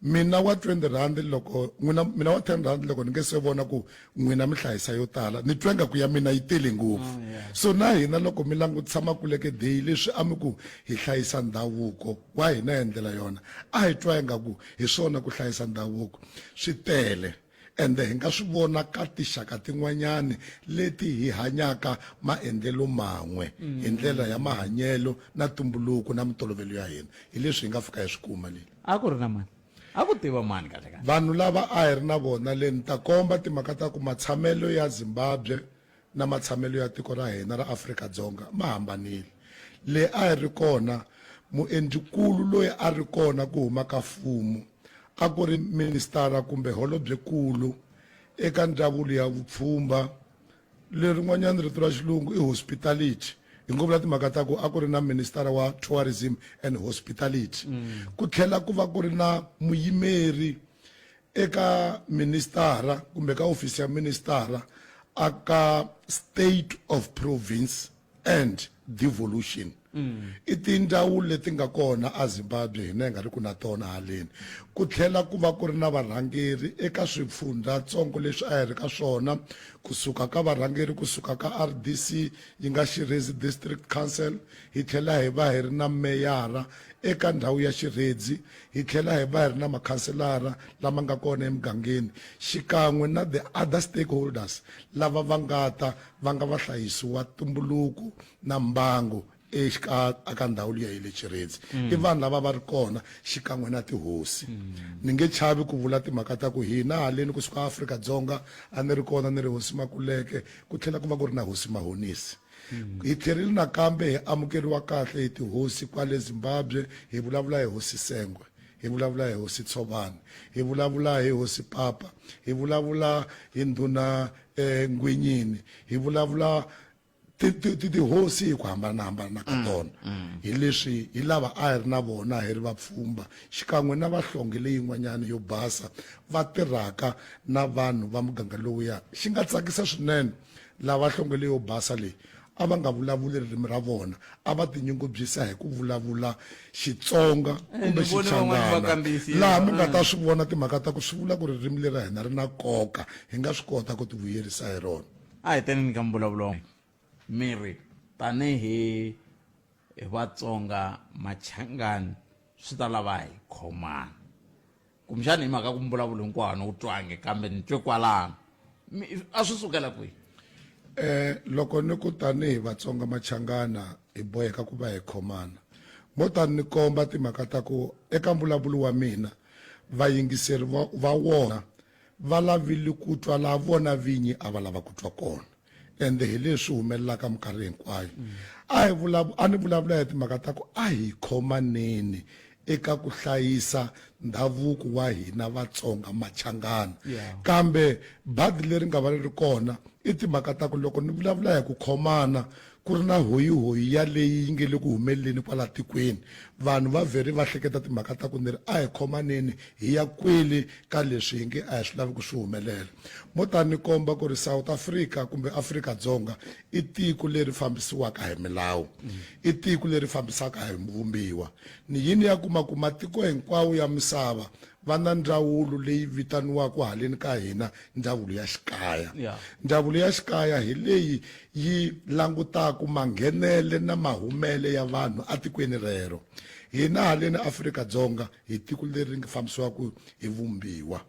Mina wa 20 rand loko n'wina mina wa 10 rand loko ni nge se vona ku n'wina mi hlayisa yo tala ni twa nga ku ya mina yi tele ngopfu. So na hina loko mi langutisa Makuleke Day leswi a mi ku hi hlayisa ndhavuko wa hina hi ndlela yona a hi twa ingaku hi swona ku hlayisa ndhavuko swi tele ende hi nga swi vona ka tixaka tin'wanyani leti hi hanyaka maendlelo man'we hi ndlela ya mahanyelo na tumbuluko na mitolovelo ya hina hi leswi hi nga fika hi swi kuma le. A ku ri na mani? A ku tiva mani kahle kahle? Vanhu lava a hi ri na vona le ni ta komba timhaka ta ku matshamelo ya Zimbabwe na matshamelo ya tiko ra hina ra Afrika-Dzonga ma hambanile. Le a hi ri kona muendlikulu loyi a ri kona ku huma ka mfumo a ku ri ministara kumbe holobyekulu eka ndzawulo ya vupfhumba Lerin'wanyana rito ra xilungu i hospitality. Hi ngo vula timhaka ta ku a ku ri na ministara wa tourism and hospitality. Ku tlhela ku va ku ri na muyimeri eka ministara kumbe ka ofisi ya ministara a ka state of province and devolution. I tindzawulo leti nga kona eZimbabwe hina hi nga ri ku na tona haleni. Ku tlhela ku va ku ri na varhangeri eka swifundzatsongo leswi a hi ri ka swona kusuka ka varhangeri kusuka ka RDC yi nga Xirhezi District Council hi tlhela hi va hi ri na meyara eka ndhawu ya Xirhedzi hi tlhela hi va hi ri na makhanselara lama nga kona emugangeni xikan'we na the other stakeholders lava va nga ta va nga vahlayisi wa tumbuluko na mbango eka ndhawu liya ya le Chiredzi. I vanhu lava va ri kona xikan'we na tihosi. Ni nge chavi ku vula timhaka ta ku hina haleni kusuka Afrika-Dzonga a ni ri kona ni ri hosi Makuleke ku tlhela ku va ku ri na hosi Mahonisi. Hi tlherile nakambe hi amukeriwa kahle hi tihosi kwale Zimbabwe hi vulavula hi hosi Sengwe, hi vulavula hi hosi Tshovani, hi vulavula hi hosi Papa, hi vulavula hi ndhuna Ngwenyini, hi vulavula tihosi hi ku hambanahambana ka tona. Hi leswi hi lava a hi ri na vona hi ri vapfhumba xikan'we na vahlonge leyin'wanyana yo basa va tirhaka na vanhu va muganga lowuya. Xi nga tsakisa swinene lava hlonge leyo basa leyi a va nga vulavuli ririmi ra vona a va tinyungubyisa hi ku vulavula Xitsonga kumbe Ni vone van'wana va Xichangana kambisisa. laha mi nga ta swi vona timhaka ta ku swi vula ku ririmi leri ra hina ri na nkoka hi nga swi kota ku tivuyerisa hi rona. A hi teneni ka mbulavulo mi ri tanihi hi Vatsonga Machangani swi ta lava hi khomana kumbexana hi mhaka ku mbulavulo hinkwawo a ni wu twangi kambe ni twe kwalano a swi sukela kwihi Loko ni ku tanihi Vatsonga Machangana hi boheka ku va hi khomana mo tani ni komba timhaka ta ku eka mbulavulo wa mina vayingiseri va wona va lavile ku twa laha vona vinyi a va lava ku twa kona ende hi leswi humelelaka minkarhi hinkwayo. A hi a ni vulavula hi timhaka ta ku a hi khomaneni eka ku hlayisa ndhavuko wa hina Vatsonga Machangana. Kambe badi leri nga va ri ri kona i timhaka ta ku loko ni vulavula hi ku khomana ku ri na hoyihoyi ya leyi yi nge le ku humeleleni kwala tikweni vanhu va vheri va hleketa timhaka ta ku ni ri a hi khomaneni hi ya kwele ka leswi hi nge a hi swi lavi ku swi humelela. Mo ta ni komba ku ri South Africa kumbe Afrika-Dzonga i tiko leri fambisiwaka hi milawu, i tiko leri fambisaka hi vumbiwa. Ni yini ya kuma ku matiko hinkwawo ya misava va na ndzawulo leyi vitaniwaka haleni ka hina ndzawulo ya xikaya. Ndzawulo ya xikaya hi leyi yi langutaka manghenele na mahumele ya vanhu etikweni rero. Hina haleni Afrika-Dzonga hi tiko leri fambisiwaka hi vumbiwa.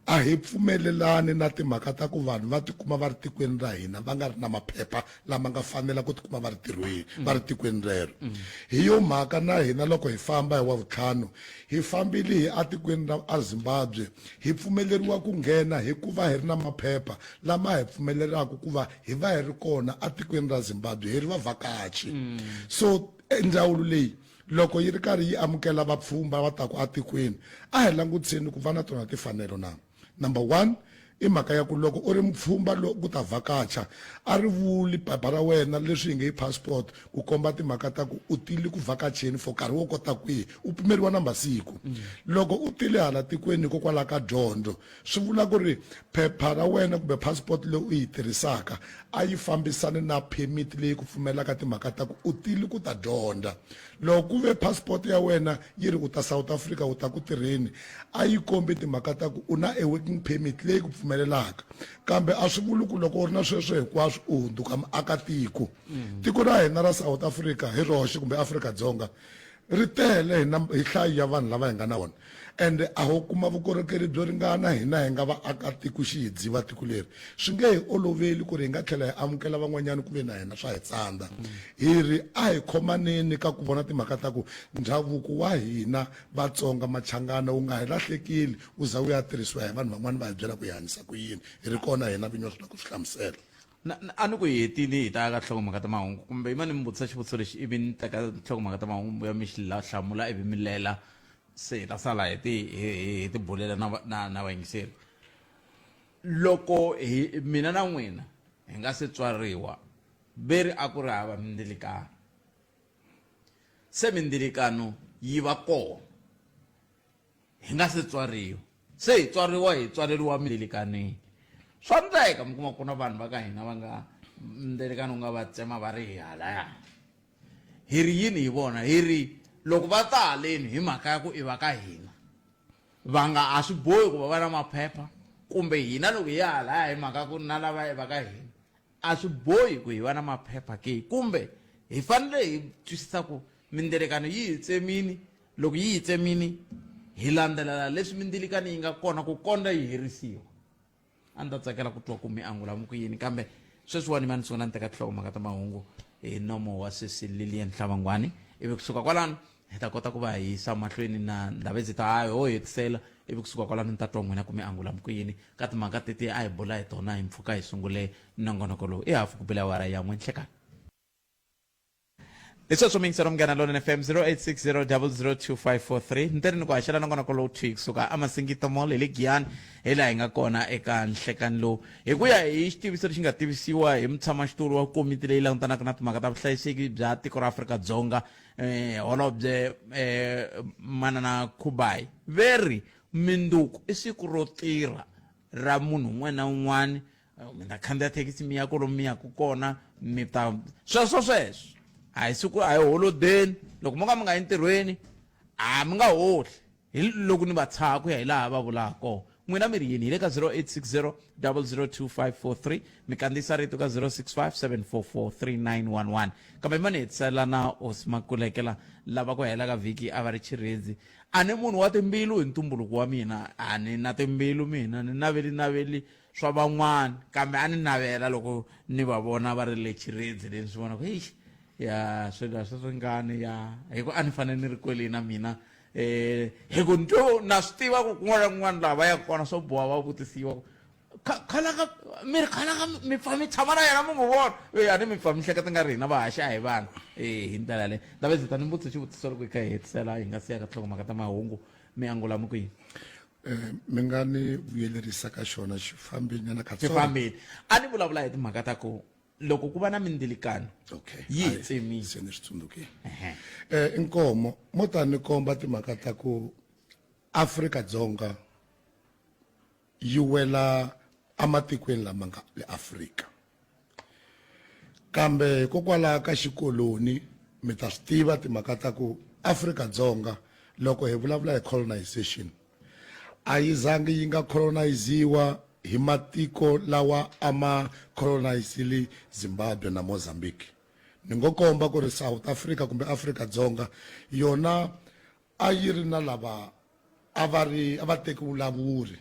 A hi pfumelelani na timhaka ta ku vanhu va tikuma va ri tikweni ra hina va nga ri na maphepha lama nga fanela ku tikuma va ri tirhweni va ri tikweni rero. Hi yo mhaka na hina loko hi famba hi Wavuntlhanu hi fambile hi atikweni ra aZimbabwe hi pfumeleriwa ku nghena hikuva hi ri na maphepha lama hi pfumelelaka ku va hi va hi ri kona atikweni ra Zimbabwe hi ri vavhakachi. So ndzawulo leyi Loko yi ri karhi yi amukela vapfhumba va taku atikweni, a hi langutiseni ku va na tona tifanelo na. Number one, I mhaka ya ku loko u ri mpfhumba lo ku ta vhakacha a ri vuli phepha ra wena leswi hi nge i passport ku komba timhaka ta ku u tile ku vhakacheni for nkarhi wo kota kwihi u pimeriwa na masiku loko u tile hala tikweni hikokwalaho ka dyondzo swi vula ku ri phepha ra wena kumbe passport leyi u yi tirhisaka a yi fambisani na permit leyi ku pfumelaka timhaka ta ku u tile ku ta dyondza loko ku ve passport ya wena yi ri u ta South Africa u ta ku tirheni a yi kombi timhaka ta ku u na a working permit leyi ku pfumelelaka kambe a swi vuli ku loko u ri na sweswo hinkwaswo u hundzuka muakatiko tiko ra hina ra South Africa hi roxe kumbe Afrika-Dzonga ri tele hi hi nhlayo ya vanhu lava hi nga na vona ende a ho kuma vukorhokeri byo ringana hina hi nga vaakatiko xidzi va tiko leri swi nge hi oloveli ku ri hi nga tlhela hi amukela van'wanyana ku ve na hina swa hi tsandza hi ri a hi khomaneni ka ku vona timhaka ta ku ndhavuko wa hina Vatsonga Machangana wu nga hi lahlekeli wu za wu ya tirhisiwa hi vanhu van'wana va hi byela ku hi hanyisa ku yini hi ri kona hina vinyi wa swi lava ku swi hlamusela. Na, na, a ni ku hi hetile hi ta ya ka nhlokomhaka ta mahungu kumbe yima ni mi vutisa xivutiso lexi ivi ni teka nhlokomhaka ta mahungu mi vuya mi xi hlamula ivi mi lela se hi ta sala hi ti hi hi ti bulela na na na vayingiseri loko hi mina na n'wina hi nga se tswariwa ve ri a ku ri hava mindzilikano se mindzilikano yi va kona hi nga se tswariwa se hi tswariwa hi tswaleriwa mindzilikaneni swa ndleka mi kuma ku na vanhu va ka hina va nga ndzilikano wu nga va tsema va ri hi halaya hi ri yini hi vona hi ri loko va ta haleni hi mhaka ya ku i va ka hina va nga a swi bohi ku va va na maphepha kumbe hina loko hi ya halaya hi mhaka ku na lava i va ka hina A swi bohi ku hi va na maphepha ke? Kumbe hi fanele hi twisisa ku mindzilikano yi hi tsemini, loko yi hi tsemini hi landzelela leswi mindzilikano yi nga kona ku kondza yi herisiwa. A ni ta tsakela ku twa ku mi angula mi ku yini, kambe sweswiwani ma ni sungula ni teka tinhlokomhaka ta mahungu hi nomo wa sesi Lilian Hlavangwani, ivi kusuka kwalano hi ta kota ku va hi yisa mahlweni na ndhavezita hayi ho hetisela ivi kusuka kwalano ni ta twa n'wina ku mi angula mi ku yini ka timhaka teti a hi bula hi tona hi mpfhuka hi sungule nongonoko lowu i hafu ku bile awara ya n'we nhlekani hi sweswo miyingisero munghana lonene fm 0860002543 ni teri ni ku haxela nongonoko lowu thwi kusuka amasingita mall hi le giyani hi laha hi nga kona eka nhlekani lowu hi ku ya hi xitiviso lexi nga tivisiwa hi mutshamaxitulu wa komiti leyi langutanaka na timhaka ta vuhlayiseki bya tiko ra afrika-dzonga eh, holobye eh, manana khubayi ve ri minduku i siku ro tirha ra munhu un'wana na un'wana eh, mi ta khandziya thekisi mi ya kolomu mi yaku kona mi ta sweswo sweswo a hi siku a hi holodeni loko mo ka mi nga yi ntirhweni a mi nga hohli hi loko ni va tshaha ku ya hi laha va vulaka kona n'wina mi ri yini hi le ka 0860 002543 mi kandziyisa rito ka 065 744 3911 kambe ma ni hetisela na hosi makulekela lava ku hela ka vhiki a va ri chirhedzi a ni munhu wa timbilu hi ntumbuluko wa mina a ni na timbilu mina ni naveli naveli swa van'wana kambe a ni navela loko ni va vona va ri le chiredzi leyi ni swi vona ku eish ya swilo a swi ringani ya hi ku a ni fanele ni ri kwele na mina eh hi ku nto na swi tiva ku kun'wana na kun'wana laha va yaka kona swo boha va vutisiwa khalaka mi ri khalaka mi pfa mi tshama na yena mi n'wi vona e a ni mi pfa mi hleketa nga ri hina vahaxi a hi vanhu e hi ndlela leyi ndavezi ta ni vutisa xivutiso loko hi kha hi hetisela hi nga siya ka tinhlokomhaka ta mahungu mi angula mi ku yini eh, mi nga ni vuyelerisa ka xona xi fambile nyana katsongo xi fambile a ni vulavula hi timhaka ta ku loko ku va na mindzilikano okay yi hi tsemile se ni swi tsundzukile eh inkomo mo ta ni komba timhaka ta ku Afrika Dzonga yi wela amatikweni lama nga le Afrika kambe hikokwalaho ka xikoloni mi ta swi tiva timhaka ta ku Afrika Dzonga loko hi vulavula hi colonization a yi zangi yi nga coloniziwa hi matiko lawa a ma colonizile Zimbabwe na Mozambique ni ngo komba ku ri South Africa kumbe Afrika Dzonga yona a yi ri na lava a va ri a va teki vulawuri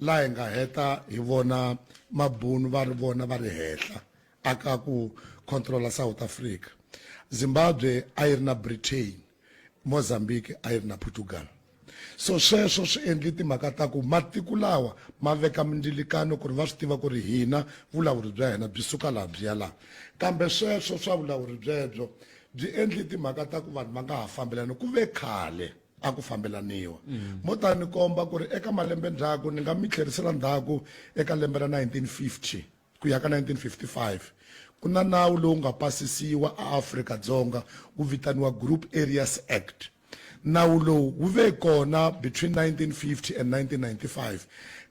laha hi nga heta hi vona mabunu va ri vona va ri henhla aka ku controla South Africa Zimbabwe a yi ri na Britain Mozambique a yi ri na Portugal so sweswo swi endli timhaka ta ku matiko lawa ma veka mindzilikano ku ri va swi tiva ku ri hina vulawuri bya hina byi suka laha byi ya laha kambe sweswo swa vulawuri byebyo byi endli timhaka ta ku vanhu va nga ha fambelani ku ve khale a ku fambelaniwa mo ta ni komba ku ri eka malembe ndzhaku ni nga mi tlherisela ndzhaku eka lembe ra 1950 ku ya ka 1955 ku na nawu lowu nga pasisiwa aAfrika-Dzonga wu vitaniwa Group Areas Act nawu lowu wu ve kona between 1950 and 1995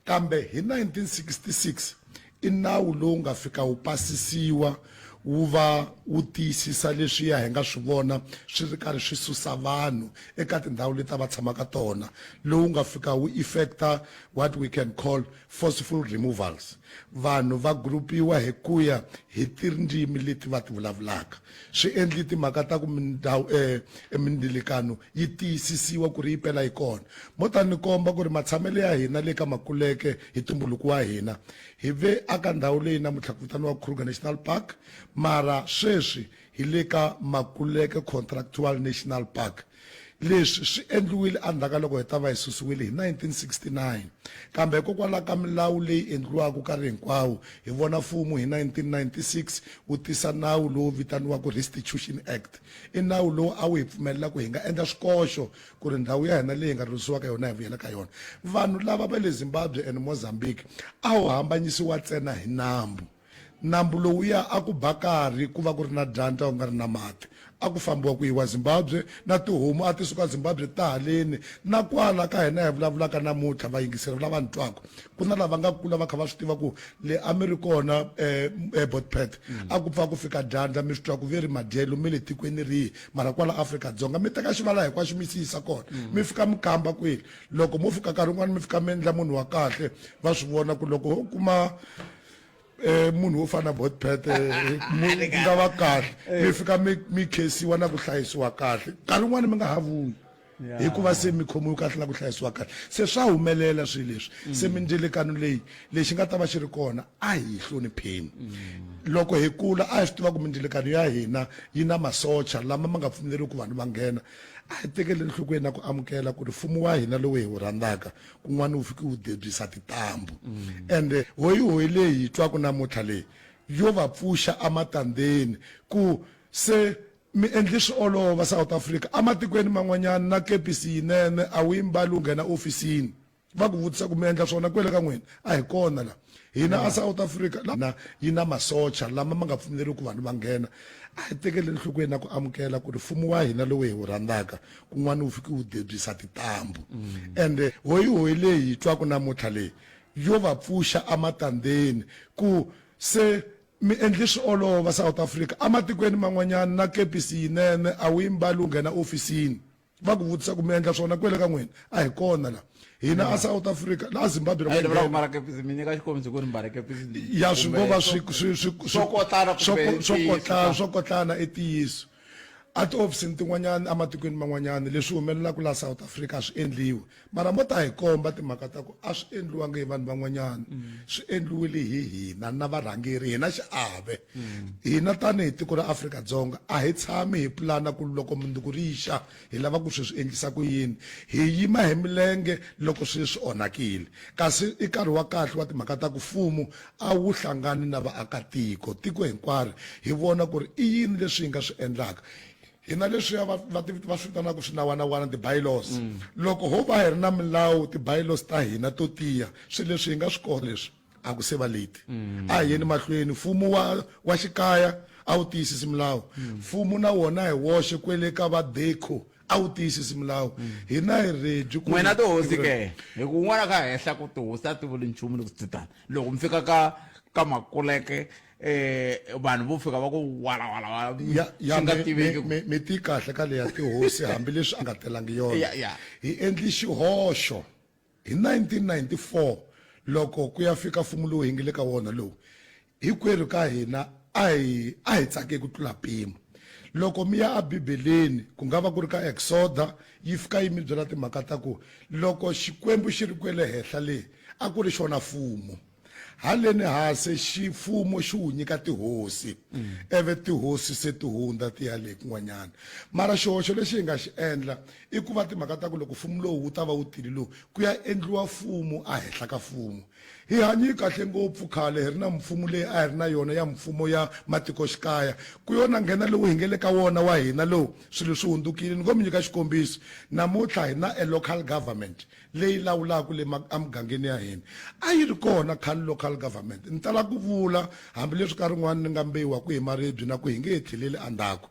kambe hi 1966 i nawu lowu nga fika wu pasisiwa wu va wu tiyisisa leswiya hi nga swi vona swi ri karhi swi susa vanhu eka tindhawu leti a va tshamaka tona lowu nga fika wu effecta what we can call forceful removals vanhu va grupiwa hi ku ya hi tindzimi leti va ti vulavulaka swi endli timhaka ta ku mindhawu eh, mindzilikano yi tiyisisiwa ku ri yi pela yi kona mo ta ni komba ku ri matshamelo ya hina le ka makuleke hi tumbuluko wa hina hi ve aka ndhawu leyi namuntlha ku vitaniwa Kruger National Park mara sweswi hi le ka Makuleke Contractual National Park leswi swi endliwile endzhaku ka loko hi ta va hi susiwile hi 1969 kambe hikokwalaho ka milawu leyi endliwaka nkarhi hinkwawo hi vona mfumo hi 1996 wu tisa nawu lowu vitaniwaka Restitution Act i nawu lowu a wu hi pfumelela ku hi nga endla swikoxo ku ri ndhawu ya hina leyi hi nga rhurhisiwaka yona hi vuyela ka yona vanhu lava va le Zimbabwe and Mozambique a wu hambanyisiwa ntsena hi nambu nambu lowuya a ku ba karhi ku va ku ri na dyandza ku nga ri na mati a ku fambiwa ku yiwa Zimbabwe na tihomu a ti suka Zimbabwe ta haleni na kwala ka hina hi vulavulaka namuntlha vayingiseri lava ni twaka ku na lava nga kula va kha va swi tiva ku le a mi ri kona um Botpet a ku pfa ku fika dyandza mi swi twa ku ve ri madyelo mi le tikweni rihi mara kwala Afrika-Dzonga mi teka xivala hinkwaxo mi xi yisa kona mi fika mi kamba kwini loko mo fika nkarhi wun'wani mi fika mi endla munhu wa kahle va swi vona ku loko ho kuma eh munhu wo fana botpet eh, ku nga va kahle mi fika mi mi khesiwa na ku hlayisiwa kahle nkarhi wun'wani mi nga ha vuyi hikuva se mi khomiwe kahle na ku hlayisiwa kahle se swa humelela swilo leswi se mindzilikano leyi lexi nga ta va xi ri kona a hi hlonipheni loko hi kula a hi swi tiva ku mindzilikano ya hina yi na masocha lama ma nga pfumeleriwi ku vanhu va nghena a hi tekeli enhlokweni na ku amukela ku ri mfumo wa hina lowu hi wu rhandzaka kun'wana wu fike wu debyisa tintambu ende hoyihoyi leyi hi twaku namuntlha leyi yo va pfuxa ematandeni ku se mi endli swi olova South Africa ematikweni man'wanyana na kepisi yinene a wu yi mbali u nghena ofisini va ku vutisa ku mi endla swona kwele ka n'wina a hi kona la hina a South Africa na yi na masocha lama ma nga pfumeleriwi ku vanhu va nghena a hi tekeli enhlokweni na ku amukela ku ri mfumo wa hina lowu hi wu rhandzaka kun'wana wu fike wu debyisa tintambu ende hoyihoyi leyi hi twaku namuntlha leyi yo va pfuxa ematandeni ku se mi endli swi olova South Africa ematikweni man'wanyana na kepisi yinene a wu yi mbali u nghena ofisini va ku vutisa ku mi endla swona kwele ka n'wina a hi kona la hina a South Africa la Zimbabwe loko vula ku mara kepisi mi nyika xikombiso ku ri mbala kepisi ya swi ngo va swi swi swi swo kotlana kumbe swo kotlana swo kotlana i ntiyiso a tihofisini tin'wanyana ematikweni man'wanyana leswi humelelaka la South Africa a swi endliwi mara mo ta hi komba timhaka ta ku a swi endliwanga hi vanhu van'wanyana swi endliwile hi hina na varhangeri hina xiave hina tanihi tiko ra Afrika-Dzonga a hi tshami hi pulana ku loko mundzuku ri xa hi lava ku swi swi endlisa ku yini hi yima hi milenge loko swi swi onhakile kasi i nkarhi wa kahle wa timhaka ta ku mfumo a wu hlangani na vaakatiko tiko hinkwaro hi vona ku ri i yini leswi hi nga swi endlaka hina leswiya va va va swi vitanaka swinawanawana ti-bylaws mm. loko ho va hi ri na milawu ti-bylaws ta hina to tiya swilo leswi hi nga swi kona leswi a ku se va late mm. a hi yeni mahlweni mfumo wa wa xikaya a wu tiyisisi milawu mm. mfumo na wona hi woxe kwele ka va deco a wu tiyisisi milawu hina hi ready ku n'wina tihosi ke hi ku un'wana ka henhla ku tihosi a ti vuli nchumu loko swi tano loko mi fika ka ka makuleke eh vanhu vo fika va ku wala wala wala ya ya swi nga tiveki mi ti kahle ka leya tihosi hambileswi a nga telangi yona ya ya hi endli xihoxo hi 1994 loko ku ya fika mfumo lowu hi nge le ka wona lowu hinkwerhu ka hina a hi a hi tsake ku tlula mpimo loko mi ya ebibeleni ku nga va ku ri ka exoda yi fika yi mi byela timhaka ta ku loko xikwembu xi ri kwele henhla le a ku ri xona mfumo. Haleni hase xifumo xi wu nyika tihosi eve tihosi se ti hundza ti ya le kun'wanyana. Mara xihoxo lexi hi nga xi endla i ku va timhaka ta ku loko fumo lowu wu ta va wu tile lowu ku ya endliwa fumo ehenhla ka fumo. Hi hanye kahle ngopfu khale hi ri na mfumo leyi a hi ri na yona ya mfumo ya matikoxikaya. Ku yo na nghena lowu hi nge le ka wona wa hina lowu swilo swi hundzukile. Ni ngo mi nyika xikombiso, namuntlha hi na a local government leyi lawulaka le emugangeni ya hina. A yi ri kona khale local government. Ni tala ku vula hambileswi nkarhi wun'wana ni nga mbeyiwaka hi maribye na ku hi nge he tlheleli endzhaku.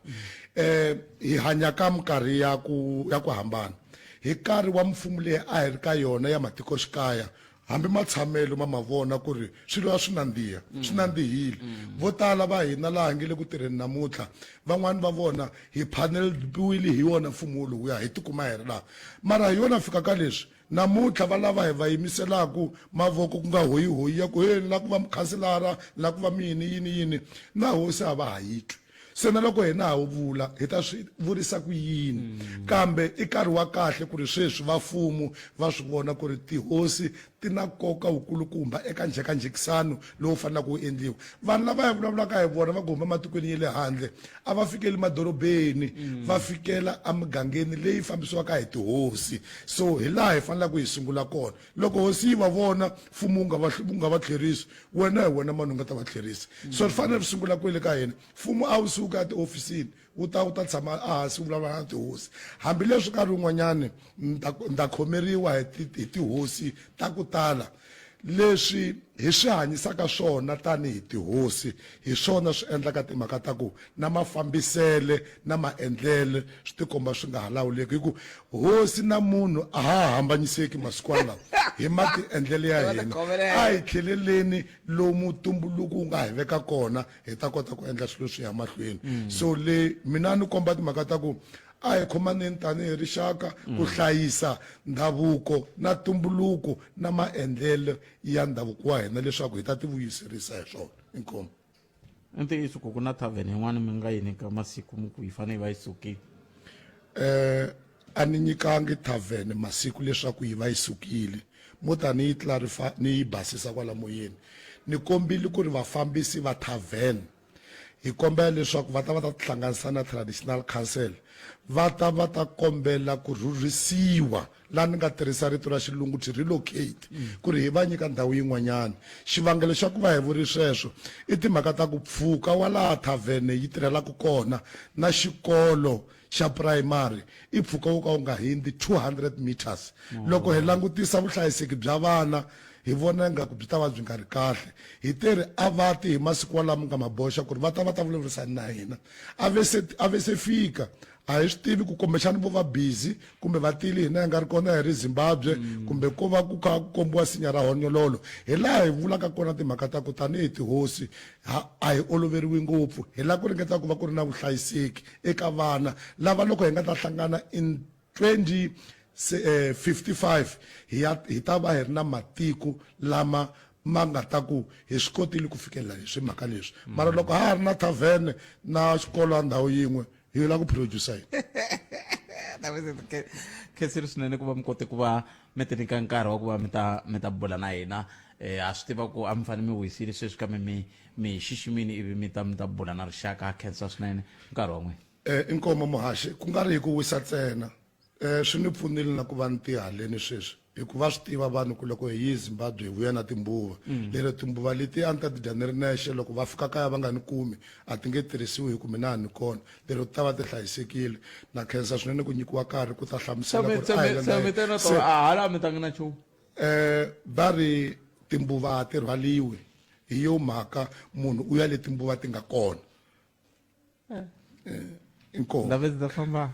Hi hanya ka minkarhi ya ku ya ku hambana. Hi nkarhi wa mfumo leyi a hi ri ka yona ya matikoxikaya hambi matshamelo ma ma vona ku ri swilo a swi nandziha swi nandzihile. Vo tala va hina laha hi nge le ku tirheni namuntlha van'wani va vona hi phaneliwile hi wona mfumo lowuya hi tikuma hi ri laha. Mara hi yona fika ka leswi namuntlha va lava hi va yimiselaku mavoko ku nga hoyihoyi ya ku he ni lava ku va mukhanselara ni lava ku va mini yini yini na hosi a va ha yi twi. Se na loko hina ha wu vula hi ta swi vurisa ku yini? Kambe i nkarhi wa kahle ku ri sweswi va mfumo va swi vona ku ri tihosi ti na nkoka wukulukumba eka njhekanjhekisano lowu faneleke wu endliwa. Vanhu lava hi vulavulaka hi vona va ku huma ematikweni ya le handle a va fikeli madorobeni, va fikela emugangeni leyi fambisiwaka hi tihosi. So hi laha hi faneleke hi sungula kona. Loko hosi yi va vona mfumo wu nga va wu nga va tlherisi, wena hi wena mani u nga ta va tlherisa. So swi fanele swi sungula kwele ka hina. Mfumo a wu suki etihofisini wu ta wu ta tshama ehansi wu vulavula na tihosi. Hambileswi nkarhi wun'wanyani ni ta ni ta khomeriwa hi ti hi tihosi ta ku tala, leswi hi swi hanyisaka swona tanihi tihosi hi swona swi endlaka timhaka ta ku na mafambisele na maendlele swi tikomba swi nga ha lawuleki hi ku hosi na munhu a ha ha hambanyiseki masiku lawa hi matiendlele ya hina. A hi tlheleleni lomu ntumbuluko wu nga hi veka kona hi ta kota ku endla swilo swi ya mahlweni. So le mina ni komba timhaka ta ku a hi khomaneni tanihi rixaka ku hlayisa ndhavuko na ntumbuluko na maendlelo ya ndhavuko wa hina leswaku hi ta ti vuyiserisa hi swona. Inkomu. I ntiyiso ku ku na tavern yin'wana mi nga yi nyika masiku mi ku yi fanele yi va yi sukile? A ni nyikangi tavern masiku leswaku yi va yi sukile. Mo ta ni yi clarify ni yi basisa kwala moyeni. Ni kombile ku ri vafambisi va tavern hi kombela leswaku va ta va ta tihlanganisa na Traditional Council va ta va ta kombela ku rhurhisiwa laha ni nga tirhisa rito ra xilungu to relocate ku ri hi va nyika ndhawu yin'wanyana. Xivangelo xa ku va hi vuri sweswo i timhaka ta ku pfhuka wa laha thavhene yi tirhelaka kona na xikolo xa primary i pfhuka wo ka wu nga hindzi 200 meters. Loko hi langutisa vuhlayiseki bya vana hi vona ingaku byi ta va byi nga ri kahle. Hi te ri a va ti hi masiku walawo nga ma boxa ku ri va ta va ta vulavurisana na hina. A ve se a ve se fika. A hi swi tivi ku kumbexana vo va busy kumbe va tile hina hi nga ri kona hi ri Zimbabwe kumbe ko va ku kha ku kombiwa sinya ra honyololo. Hi laha hi vulaka kona timhaka ta ku tanihi tihosi ha a hi oloveriwi ngopfu. Hi lava ku ringeta ku va ku ri na vuhlayiseki eka vana lava loko hi nga ta hlangana in 2055 hi ya hi ta va hi ri na matiko lama ma nga ta ku hi swi kotile ku fikelela hi swimhaka leswi. Mara loko ha ha ri na thavhene na xikolo ndhawu yin'we hi lava ku producer yini? Khensile swinene ku va mi kote ku va mi ti nyika nkarhi wa ku va mi ta mi ta bula na hina. Ha swi tiva ku a mi fanele mi wisile sweswi kambe mi mi hi xiximile ivi mi ta mi ta bula na rixaka. Ha khensa swinene nkarhi wa n'wina. Inkomu muhaxi, ku nga ri hi ku wisa ntsena. Swi ni pfunile na ku va ni ti haleni sweswi hi ku va swi tiva vanhu ku loko hi yi Zimbabwe hi vuya na timbuva. Lero timbuva leti a ni ta ti dya ni ri nexe loko va fika kaya va nga ni kumi a ti nge tirhisiwi hi ku mina a ni kona. Lero ti ta va ti hlayisekile. Na khensa swinene ku nyikiwa karhi ku ta hlamusela ku ri a hi Se mi te na tona a hala a mi tangi na nchumu? Va ri timbuva a ti rhwaliwi hi yo mhaka munhu u ya le timbuva ti nga kona. Inkomu. Ndaba ndzi ta famba.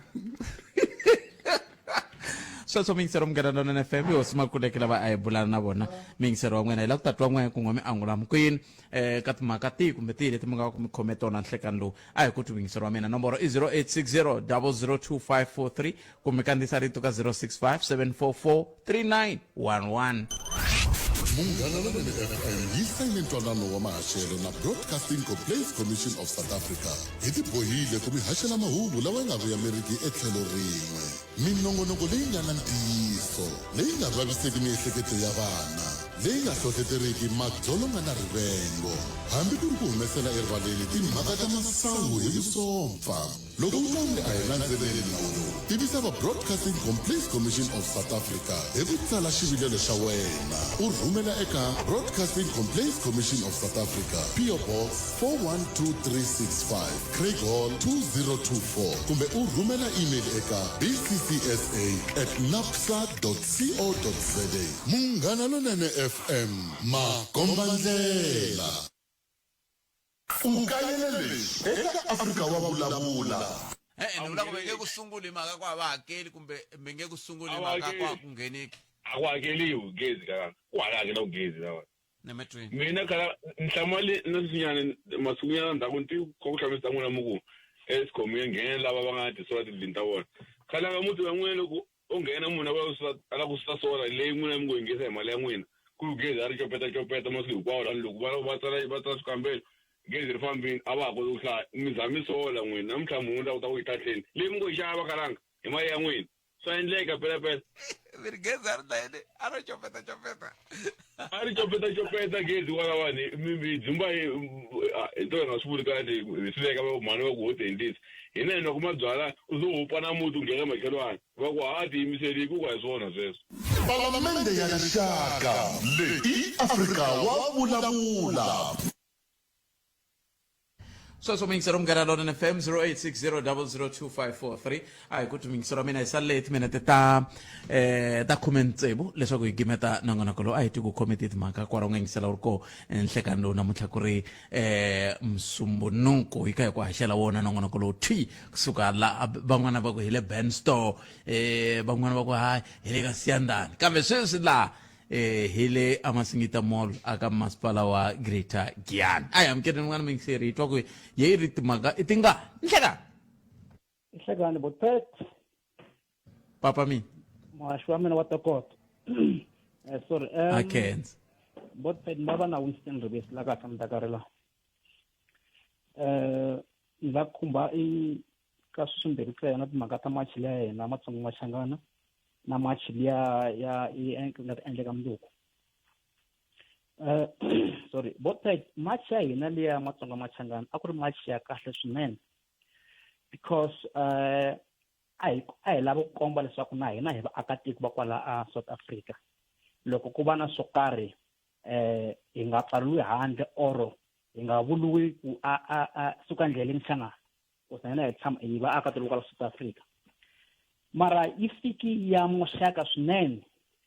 Sweswo miyingisero Munghana Lonene FM i hosi Makuleke lava a hi bulana na vona miyingisero wa n'wina hi lava ku ta twa n'we kun'we mi angula kwini ka timhaka tihi kumbe tihi leti mi nga va ku mi khome tona nhlekani lowu a hi ku twi muyingiseri wa mina nomboro i 0860 002543 kumbe kandziyisa rito ka 065 744 3911. Munghana Lonene FM yi sayine ntwanano wa mahaxelo na Broadcasting Complaints Commission of South Africa. Hi tibohile ku mi haxela mahungu lawa ya nga vuyameriki etlhelo rin'we. Minongonoko leyi nga na ntiyiso, leyi nga vaviseki miehleketo ya vana. leyi nga hlohleteriki madzolonga na rivengo hambi ku ri ku humesela erivaleni timhaka ta masangu hi vusompfa loko u twa onge a hi landzeleli nawu lowu tivisa va broadcasting complaints commission of south africa hi ku tsala xivilelo xa wena u rhumela eka broadcasting complaints commission of south africa po box 412365 craig hall 2024 kumbe u rhumela email eka bccsa at napsa co za munghana lonene fm makombandlela u kayele leswi eka afrika wa vulavula E-e ni vula ku ve nge ku sunguli hi mhaka ku a va hakeli kumbe mi nge ku sunguli hi mhaka ku a ku ngheneki a ku hakeliwi gezi kaka ku hala hakela gezi lawa nemetweni mina khala nhlamu na sweswinyana masikunyana ndzhaku ni twi ku hlamusela n'wina mi ku escom ya nghena lava va nga tisola tindlwini ta vona khala ka muti wa n'wina loko u nghena munhu a va susa a lava ku susa sola leyi n'wina mi ngo yi nghenisa hi mali ya n'wina ku gezi a ri copeta copeta masiku hinkwawo lani loko va va tsala va tsala swikambelo gezi ri fambini a va ha koti ku hlaya mi za mi sola n'wina namuntlha munhu la ku ta ku yi tahleni leyi mi ngo yi xava kalanga hi mali ya n'wina swa endleka pelapela mi ri gezi a ri na yini a ro copeta copeta a ri copeta copeta gezi kwalawani mi dzumba hi to hi nga swi vuli kahle hi swi veka va mhani va ku ho ti endlisa hina hi nwaku mabyala u zo hupa na muti u nghena makhelwani va ku ha tiyimiseli ku ku a hi swona sweswo Palamende ya Rixaka leyi i Afrika wa vulavula. Sweswo muyingiseri munghana lonene fm 0860002543 a hi ku ti muyingiseri wa mina hi salele timinete ta eh ta khume tsevu leswaku hi gimeta nongonoko lowu a hi ti ku khome ti timhaka kwala u nga yingisela u ri ko nhlekani lowu namuntlha ku ri eh msumbunuko hi kha hi ku haxela wona nongonoko lowu thwi kusuka la van'wana va ku hi le ben store eh van'wana va ku hayi hi le ka siyandani kambe sweswi laha eh hi le amasingita mall aka masipala wa greater giyani a hi amukeleni n'wana mingiseri hi twa ku ye ri timhaka i tingani nhlekani nhlekani botpet papa mina muhaxi wa mina wa tokoto eh, sorry um, a khensa botpet va va na winston ribesi la kahle mutakarela eh ni va khumba i ka swimbirhi ntsena timhaka ta machi liya ya hina matsongo machangana na machi liya ya yi nga ta endleka mundzuku sorry botpet machi ya hina liya matsongo machangana a ku ri machi ya kahle swinene because a hi a hi lava ku komba leswaku na hina hi vaakatiko va kwala a South Africa loko ku va na swo karhi eh hi nga pfariwi handle or hi nga vuriwi ku a a a suka ndleleni xana ku na hina hi tshama hi vaakatiko kwala South Africa mara yi fiki ya moxeka swinene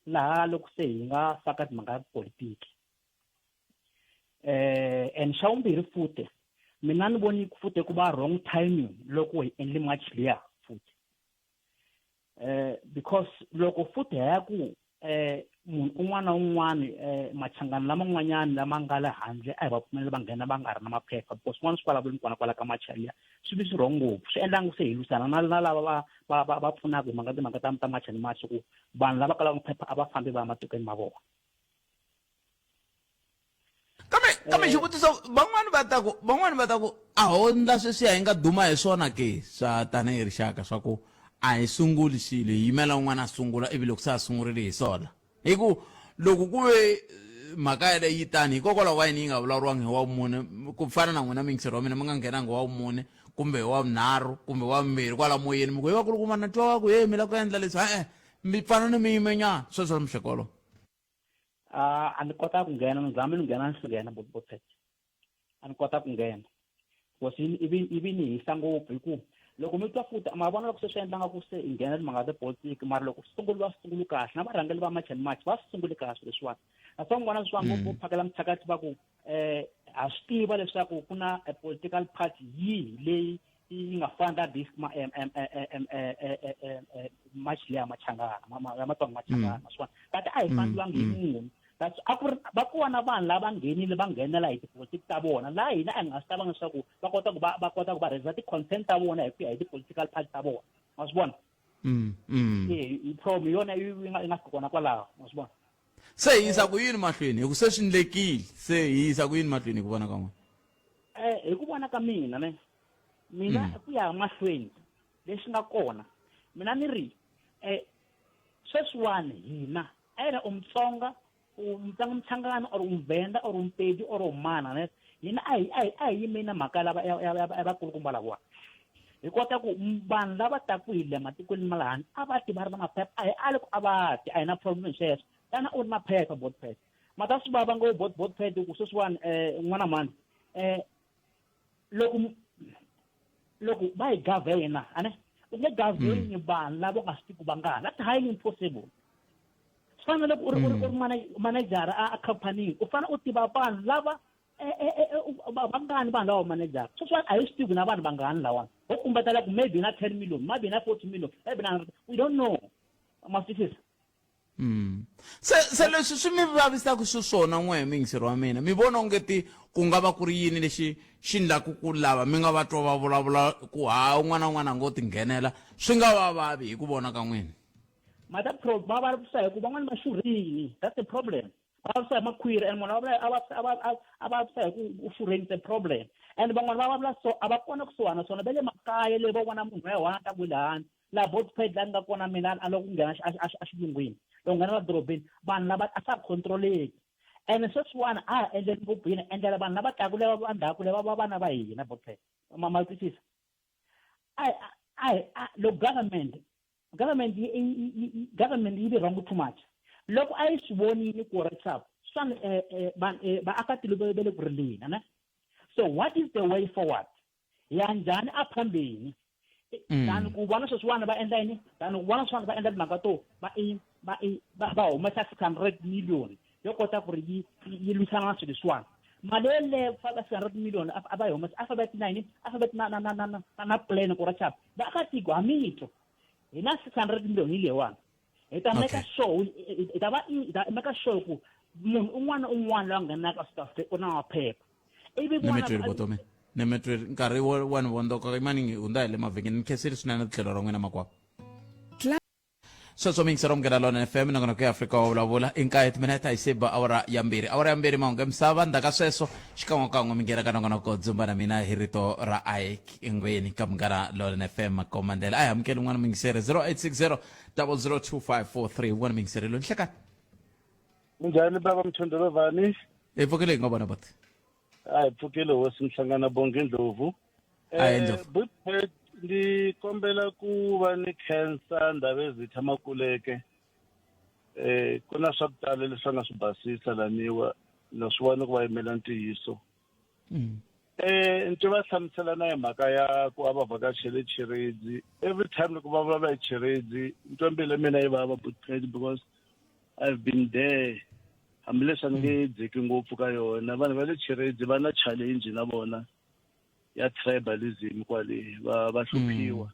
laha loko se hi nga faka timhaka ta politiki eh and xa vumbirhi futhi mina ni voni futhi ku va wrong timing loko hi endle match liya futhi eh because loko futhi hi ya ku eh munhu un'wana na un'wana eh machangani laman'wanyana lama nga le handle a hi va pfumelela va nghena va nga ri na maphepha because swin'wana swi vulavuli kona kwala ka machalia swi vi swi wrong ngopfu swi endla se hi lwisana na na lava va va va va pfunaka hi mhaka timhaka ta ta macha ni macha ku vanhu lava kalaka maphepha a va fambi va ya matikweni ma vona kambe kambe xivutiso van'wani va ta ku van'wani va ta ku a ho ndla sweswiya hi nga duma hi swona ke swa tanihi rixaka swa ku a hi sunguli xilo hi yimela un'wana a sungula ivi loko se a sungurile hi sola hi ku loko ku ve mhaka yaleyo yi tani hikokwalaho ka yini yi nga vulavuriwangi hi wa vumune ku fana na n'wina muyingiseri wa mina mi nga nghenangi wa vumune kumbe wa vunharhu kumbe wa vumbirhi kwala moyeni mi ku hi vakulukumba na twa va ku he mi lava ku endla leswi e-e mi pfana ni mi yimenyana sweswo muhleko wolowo a ni kota ku nghena ni zame ni nghena ni swi nghena botpet a ni kota ku nghena because ivi ivi ni hisa ngopfu hi ku loko mi twa futhi ma vona loko se swi endla nga ku se hi nghena timhaka ta politiki mara loko swi sunguli va swi sunguli kahle na varhangeli va march and march va swi sunguli kahle leswiwani na swa n'wana swa ngopfu phakela mithakati va ku um ha swi tiva leswaku ku na political party yihi leyi yi nga fanda this march leya machangana ya matsongo machangana mm. swona but a hi fandiwangi hi munhu that's a ku ri va kona vanhu lava nghenile va nghenela hi tipolitiki ta vona laha hina a hi nga swi lavanga leswaku va kota ku va va kota ku va rheza ti-consent ta vona hi ku ya hi ti-political party ta vona ma swi vona e problem yona yi nga yi nga fika kona kwalaho ma swi vona se hi yisa ku yini mahlweni hi ku se swi ndlekile se hi yisa ku yini mahlweni hi ku vona ka n'wina eh hi ku vona ka mina ne mina mm. ku ya mahlweni lexi nga kona mina ni ri eh sweswiwani hina either u mutsonga U Mutsonga Muchangana or Muvenda or Mupedi or mana ne hina a hi a hi a hi yimeni na mhaka lava ya ya ya vakulukumba lavawa hi kota ku vanhu lava taku hi le matikweni ma le handle a va ti va ri na maphepha a hi ali ku a va ti a hi na problem hi sweswo tana u ri maphepha bot pad ma ta swi vava ngopfu bot bot pad ku sweswiwani um n'wana mhani um loko loko va hi gavhena ane u nge gavheni mm. vanhu lava u nga swi tiku vangani that's highly impossible swi fana na loko u ri u ri mm. manejara a khampanini u fanele u tiva vanhu lava e, e, e, vangani vanhu lava manejara sweswiwani a hi swi tivi na vanhu vangani lawani ho kumbetela ku maybe na 10 million maybe na 40 million maybe na we don't know ma swi twisisa Mm. Se se leswi swi mi vavisaka xiswona n'we muyingiseri wa mina mi vona ongeti ku nga va ku ri yini lexi xi ndlaku ku lava mi nga va twa va vulavula ku ha un'wana na un'wana a ngo tinghenela swi nga va vavi hi ku vona ka n'wina ma ta pro va vavisa hi ku van'wani va xurhini that's the problem va vavisa hi makhwiri and munhu a va a va a vavisa hi ku u xurhini it's a problem and van'wani va vulavula so a va kona kusuhana naswona va le makaya leyi va vona munhu ya one ta ku le handle laha botpad laha ni nga kona mina a loko ku nghena exilungwini loko nghena la dorobeni vanhu lava a swa controleki ene sweswiwani a ha endleli ngopfu yini endlela vanhu lava taku lava va ndzhaku lava va vana va hina botpad ma ma twisisa a a loko government government yi government yi ve wrong too much loko a yi swi vonile ku ri swa swani eh, eh, eh, vaakatilo va le ku rileni ne so what is the way forward ya njhani a phambeni mm. than ku vona sweswiwani va endla yini than ku vona sweswiwani va endla timhaka to va i va i va va humesa 600 million yo kota ku ri yi yi lwisana na swilo leswiwani mali yeleyo ku faka 600 million a va yi humesa a fa va na yini a fa va na na na na na na plan ku ra chava vaakatiko ha mitwa hi na 600 million hi leyiwani hi ta make sure hi ta va hi ta make sure ku munhu un'wana na un'wana loyi a nghenaka South Africa u na maphepha ivi Nemetweri Botome Nemetweri nkarhi wa wa ni vondoka imani hundza hi le mavhengeni ni khensile swinene tlhelo ra n'wina makwavo sweswo miyingisero munghana lona fm nongonoko ya afrika wa vulavula i nkaye timinete hi se ba awara ya mbirhi awara ya mbirhi mahungu ya misava ndzhaku ka sweswo xikan'wekan'we mi nghena ka nongonoko dzumba na mina hi rito ra ike engweni ka munghana lona fm makomandela a hi amukeli un'wana muyingiseri 0860 002543 un'wana muyingiseri loyi nhlekani Minjhani baba Mthondolovhani? Hi pfukile hi nga vona boti. A hi pfukile hosi Mhlangana Bonge Ndlovu. A hi Ndlovu. Butpet ndi kombela ku va ni khensa Ndhavezitha Makuleke. Eh ku na swa ku tala leswi a nga swi basisa laniwa na swi vona ku va yimela ntiyiso. Mm. Eh ni va hlamusela na hi mhaka ya ku a va vhakachele Chiredzi. Every time loko va vulavula hi Chiredzi, ni twa mbilu ya mina yi vava Butpet because I've been there hambileswi a ni nge dziki ngopfu ka yona vanhu va le Chiredzi va na challenge na vona ya tribalism kwale va va hluphiwa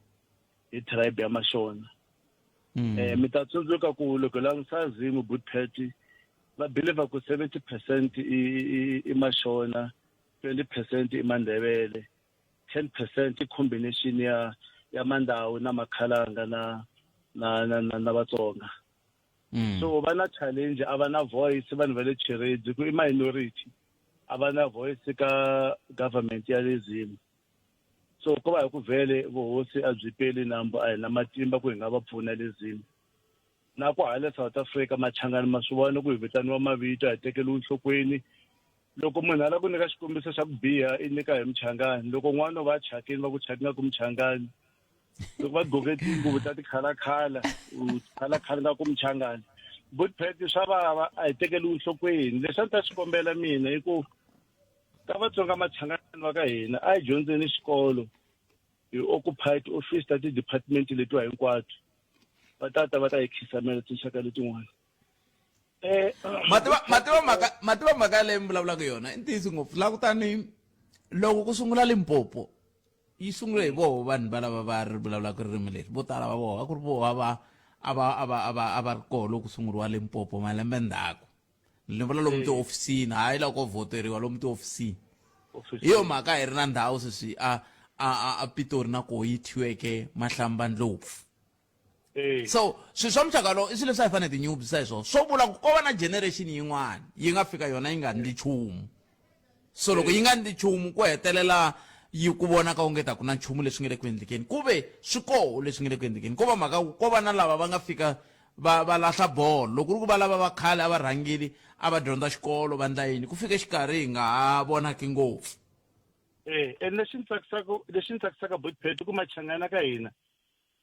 hi tribe ya Mashona eh mi ta tsundzuka ku loko langutisa Zimu Bootpet va believe ku 70% i i i Mashona 20% i Mandebele 10% i combination ya ya Mandawu na Makhalanga na na na na, na Vatsonga mm. so va na challenge a va na voice vanhu va le Chiredzi ku i minority a va na voice ka government ya le Zim so ko va hi ku vhele vuhosi a byi peli nambu a hi na matimba ku hi nga va pfuna le Zim na ku hala South Africa machangani ma swi vona ku hi vitaniwa mavito a hi tekeliwi nhlokweni loko munhu a lava ku nyika xikombiso xa ku biha i nyika hi muchangani loko n'wana va chakini va ku chaki nga ku muchangani loko va gqoke tinguvu ta tikhalakhala u khalakhala nga ku muchangani butpet swa vava a hi tekeliwi nhlokweni leswi a ni ta swi kombela mina i ku ka vatsonga machangani va ka hina a hi dyondzeni xikolo hi occupy ti-office ta ti-department letiwa hinkwato va ta ta va ta hi khisamela tinxaka letin'wana eh, mativa mativa mhaka mativa mhaka leyi mi vulavulaka yona i ntiyiso ngopfu la kutani loko ku sungula limpopo yi sungule hi voho vanhu va lava va ri vulavulaka ririmi leri vo tala va voho a ku ri voho a va a va a va a va a va ri koho loko ku sunguriwa limpopo malembe ndzhaku ni vula lomu tihofisini hayi loko voteriwa lomu tihofisini hi yo mhaka hi ri na ndhawu sweswi a a a a pitori na koho yi thyiweke mahlambandlopfu so swilo swa muxaka lowo i swilo leswi a hi fanele tinyungubyisa hi swona swo vula ku ko va na generation yin'wana yi nga fika yona yi nga ndli nchumu so loko yi nga ndli nchumu ku hetelela yi ku vonaka onge ta ku na nchumu leswi nga le ku endlekeni ku ve swi koho leswi nga le ku endlekeni ko va mhaka ku ko va na lava va nga fika va va lahla bolo loko ri ku va lava va khale a va rhangile a va dyondza xikolo va ndla yini ku fike xikarhi hi nga ha vonaki ngopfu Eh, and lexi ni tsakisaka lexi ni tsakisaka Botpet i ku machangana ka hina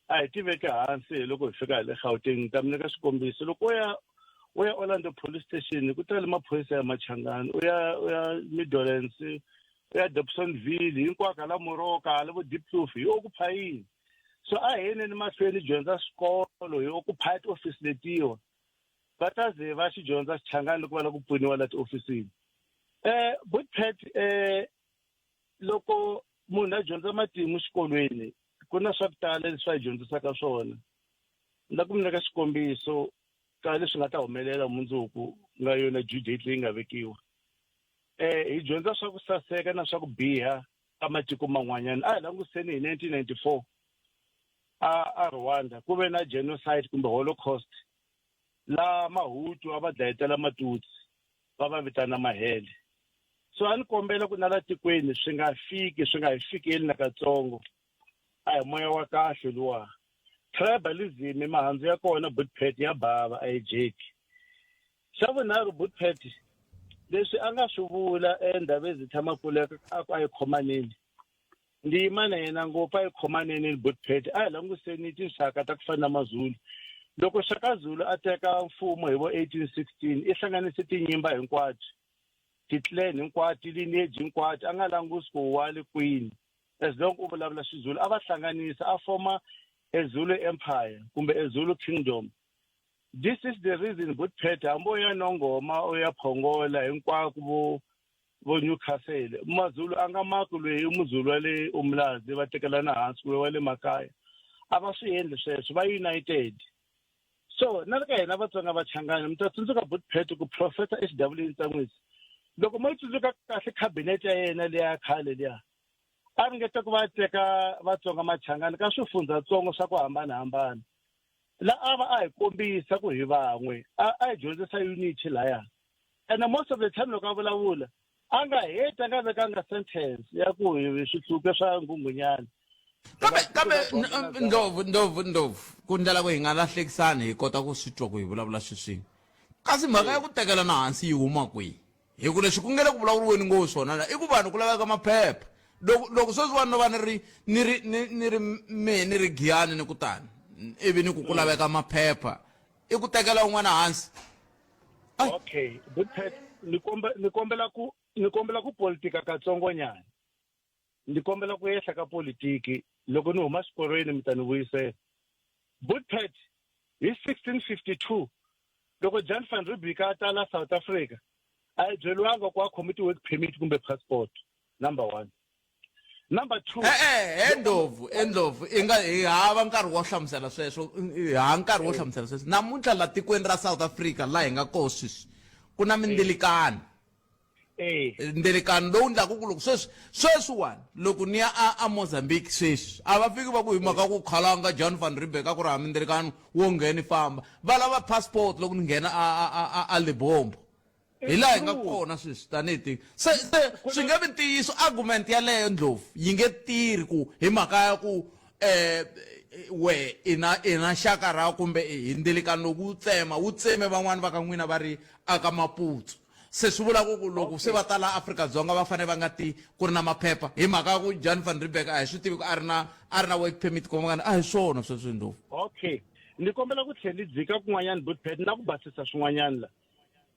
a hi tiveke hansi hi loko hi fika hi le Gauteng ni ta mi nyika xikombiso loko u ya u ya Orlando Police Station ku tale maphorisa ya machangani u ya u ya Midlands u ya Dobsonville hinkwako hala Moroka hala vo Diepkloof hi occupyini so a hi yeneni mahlweni dyondza swikolo hi occupy tiofisi letiwa va ta ze va xi dyondza xichangani loko va lava ku pfuniwa la tiofisini eh Botpet eh loko munhu a dyondza matimu xikolweni ku na swa ku tala leswi va hi dyondzisaka swona ni la ku mi nyika xikombiso ka leswi nga ta humelela mundzuku nga yona due date leyi nga vekiwa eh hi dyondza swa ku saseka na swa ku biha ka matiko man'wanyana a hi languseni hi 1994 a a Rwanda ku ve na genocide kumbe holocaust la mahutu a va dlayetela matutsi va va vitana mahele so a ni kombela ku na la tikweni swi nga fiki swi nga hi fikeli nakatsongo a hi moya wa kahle luwa tribalism mahandzu ya kona butpet ya bava a yi dyeki xa vunharhu butpet leswi a nga swi vula endhavezitha makuleka a ku a yi khomanini Ndi yima na yena ngopfu a yi khomaneni Botpet a hi languseni tinxaka ta ku fana na Mazulu loko Shaka Zulu a teka mfumo hi vo 1816 i hlanganise tinyimba hinkwato ti-clan hinkwato ti-lineage hinkwato a nga langusi ku wa le kwini as long u vulavula Xizulu a va hlanganisa a foma a Zulu Empire kumbe a Zulu Kingdom this is the reason Botpet hambi u ya Nongoma u ya Phongola hinkwako vo vo Newcastle Mazulu a nga maki loyi i Muzulu wa le Umlazi va tekelana hansi kumbe wa le makaya a va swi endli sweswo va united so na le ka hina Vatsonga Vachangani mi ta tsundzuka Botpet ku Professor H W Ntsan'wisi loko mo yi tsundzuka kahle cabinet ya yena liya khale liya a ringeta ku va teka Vatsonga Machangani ka swifundzhatsongo swa ku hambanahambana la a va a hi kombisa ku hi van'we a a hi dyondzisa unity laya and most of the time loko a vulavula a nga heti a nga vekanga sentence ya ku hi swihluke swa nghunghunyana kambe kambe ndlovu ndlovu ndlovu ku ndlela ku hi nga lahlekisani hi kota ku swi twa ku hi vulavula swi swin'we kasi mhaka ya ku tekelana hansi yi huma kwihi hi ku leswi ku nge le ku vulavuriweni ngopfu swona la i ku vanhu ku laveka maphepha loko loko sweswiwani no va ni ri ni ri ni ni ri mehe ni ri giyani ni ku tani ivi ni ku ku laveka maphepha i ku tekela un'wana hansi okay good ni komba ni kombela ku ni kombela ku politika katsongonyana ni kombela ku yehla ka politiki loko ni huma xiporweni mi ta ni vuyisela Bootpet hi 1652 loko Jan van Riebeeck a ta la South Africa a yi byeriwanga ku a khome ti-work permit kumbe passport number one number two e-e endlovu endlovu i nga hi hava nkarhi wo hlamusela sweswo hi hava nkarhi wo hlamusela sweswo namuntlha la tikweni ra South Africa laha hi nga koho sweswi ku na mindzilikano ndzilikano lowu ndlaku ku loko sweswi sweswiwani loko ni ya a a Mozambique sweswi a va fiki va ku hi mhaka ku khalanga Jan van Riebeeck a ku ri hava mindzilikano wo nghena i famba va lava passport loko ni nghena a a a a Lebombo hi laha hi nga kona sweswi tanihi tiko se se swi nge vi ntiyiso argument yaleyo ndlovu yi nge tirhi ku hi mhaka ya ku um we i na i na xaka ra kumbe hi ndzilikano loko wu tsema wu tseme van'wani va ka n'wina va ri aka maputsu se swi vula ku ku loko se va ta la Afrika-Dzonga va fanele va nga ti ku ri na maphepha hi mhaka ya ku Jan van Riebeeck a hi swi tivi ku a ri na a ri na work permit kumbe a hi swona sweswo ndlovu okay ni kombela ku tlhela ni dzika kun'wanyana Bootpet na ku basisa swin'wanyana la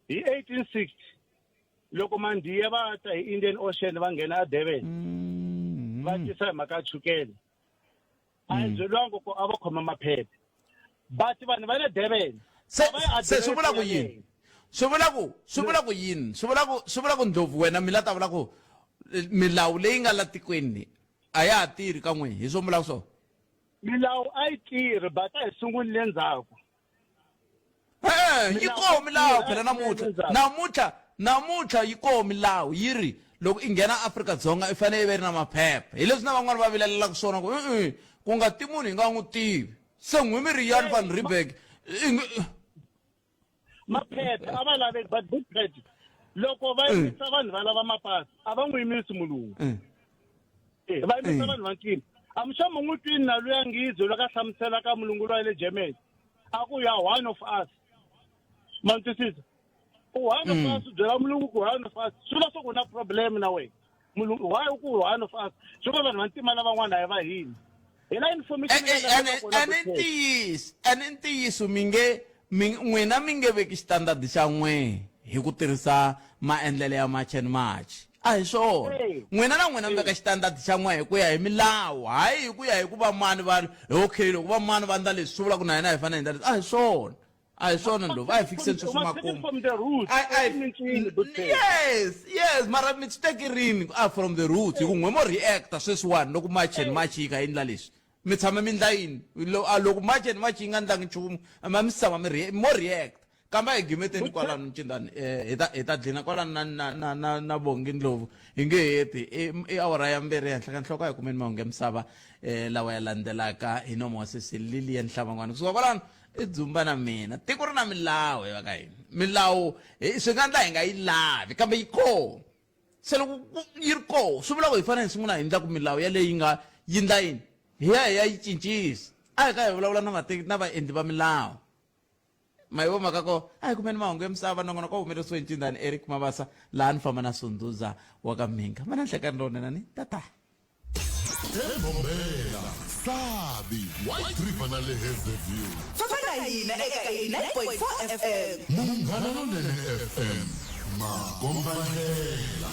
hi 1860 loko mandiya va ta hi Indian Ocean va nghena eDurban mm. va tisa hi mhaka ya chukele a hi mm. byeriwanga ku a va khoma maphepha but vanhu va le Durban se se swi vula ku yini swi vula ku swi vula ku yini swi vula ku swi vula ku ndlovu wena mi la ta vula ku eh, milawu leyi nga la tikweni a ya ha tirhi ka n'wina hi swo vulaka swona milawu a yi tirhi but a hi sunguli le ndzhaku E-e, yi koho milawu phela namuntlha namuntlha namuntlha yi koho milawu yi ri loko i nghena Afrika-Dzonga i fanele i ve ri na maphepha hi leswi na van'wani va vilelelaka swona ku e-e ku nga ti munhu hi nga n'wi tivi se n'wi mi ri Jan van Riebeeck maphepha a va laveki but good credit loko va yimisa vanhu va lava mapasi a va n'wi yimisi mulungu Eh, va yimisa vanhu va ntima a mi xa mi n'wi twini na luya ngizwe loko a hlamusela ka mulungu loyi le Germany A ku ya one of us. Ma ni twisisa? U one of us byela mulungu ku one of us. Swi vula swa ku na problem na wena. Mulungu why u ku one of us? Swi vula vanhu vantima lavan'wana a hi va hina. Hi la information Eh, eh, ene ntiyiso ene ntiyiso mi nge mi n'wina mi nge veki xitandadi xa n'we hi ku tirhisa maendlelo ya march and march a hi swona n'wina na n'wina mi veka xitandadi xa n'we hi ku ya hi milawu hayi hi ku ya hi ku va mani va okay loko va mani va ndla leswi swi vula ku na hina hi fanele hi ndla leswi a hi swona a hi swona ndlovu a hi fikiseni sweswi makumu yes yes mara mi swi teki rini a from the roots hi ku n'we mo reacta sweswiwani loko march and march yi kha yi ndla leswi mi tshame mi ndla yini loko march and march yi nga ndlangi nchumu ma mi tshama mi mo react kambe a hi gimeteni kwalano ncindani um hi ta hi ta dlina kwalano na na na na na bongi ndlovu hi nge heti i awara ya mbirhi ehenhla ka nhloko a hi kumeni mahungu ya misava um lawa ya landzelaka hi nomo wa sesi lilian hlavan'wana kusuka kwalano i dzumba na mina tiko ri na milawu hi va ka hina milawu swi nga endla hi nga yi lavi kambe yi kona se loko yi ri koho swi vula ku hi fanele hi sungula hi endla ku milawu yaleyi yi nga yi ndla yini hi ya hi ya yi cincisa a hi ka hi vulavula na vateki na vaendli va milawu mayivo mhaka ko a hi kumeni mahungu ya misava nongonoko wa humelerisiwe hi ncindani eric mabasa laha ni famba na sunduza wa ka mhinga mana nhlekani lowunene ni tata Embombela, Sabi, White River na le Hazyview. Famba na hina eka 89.4 FM. Munghana Lonene FM, makombandlela.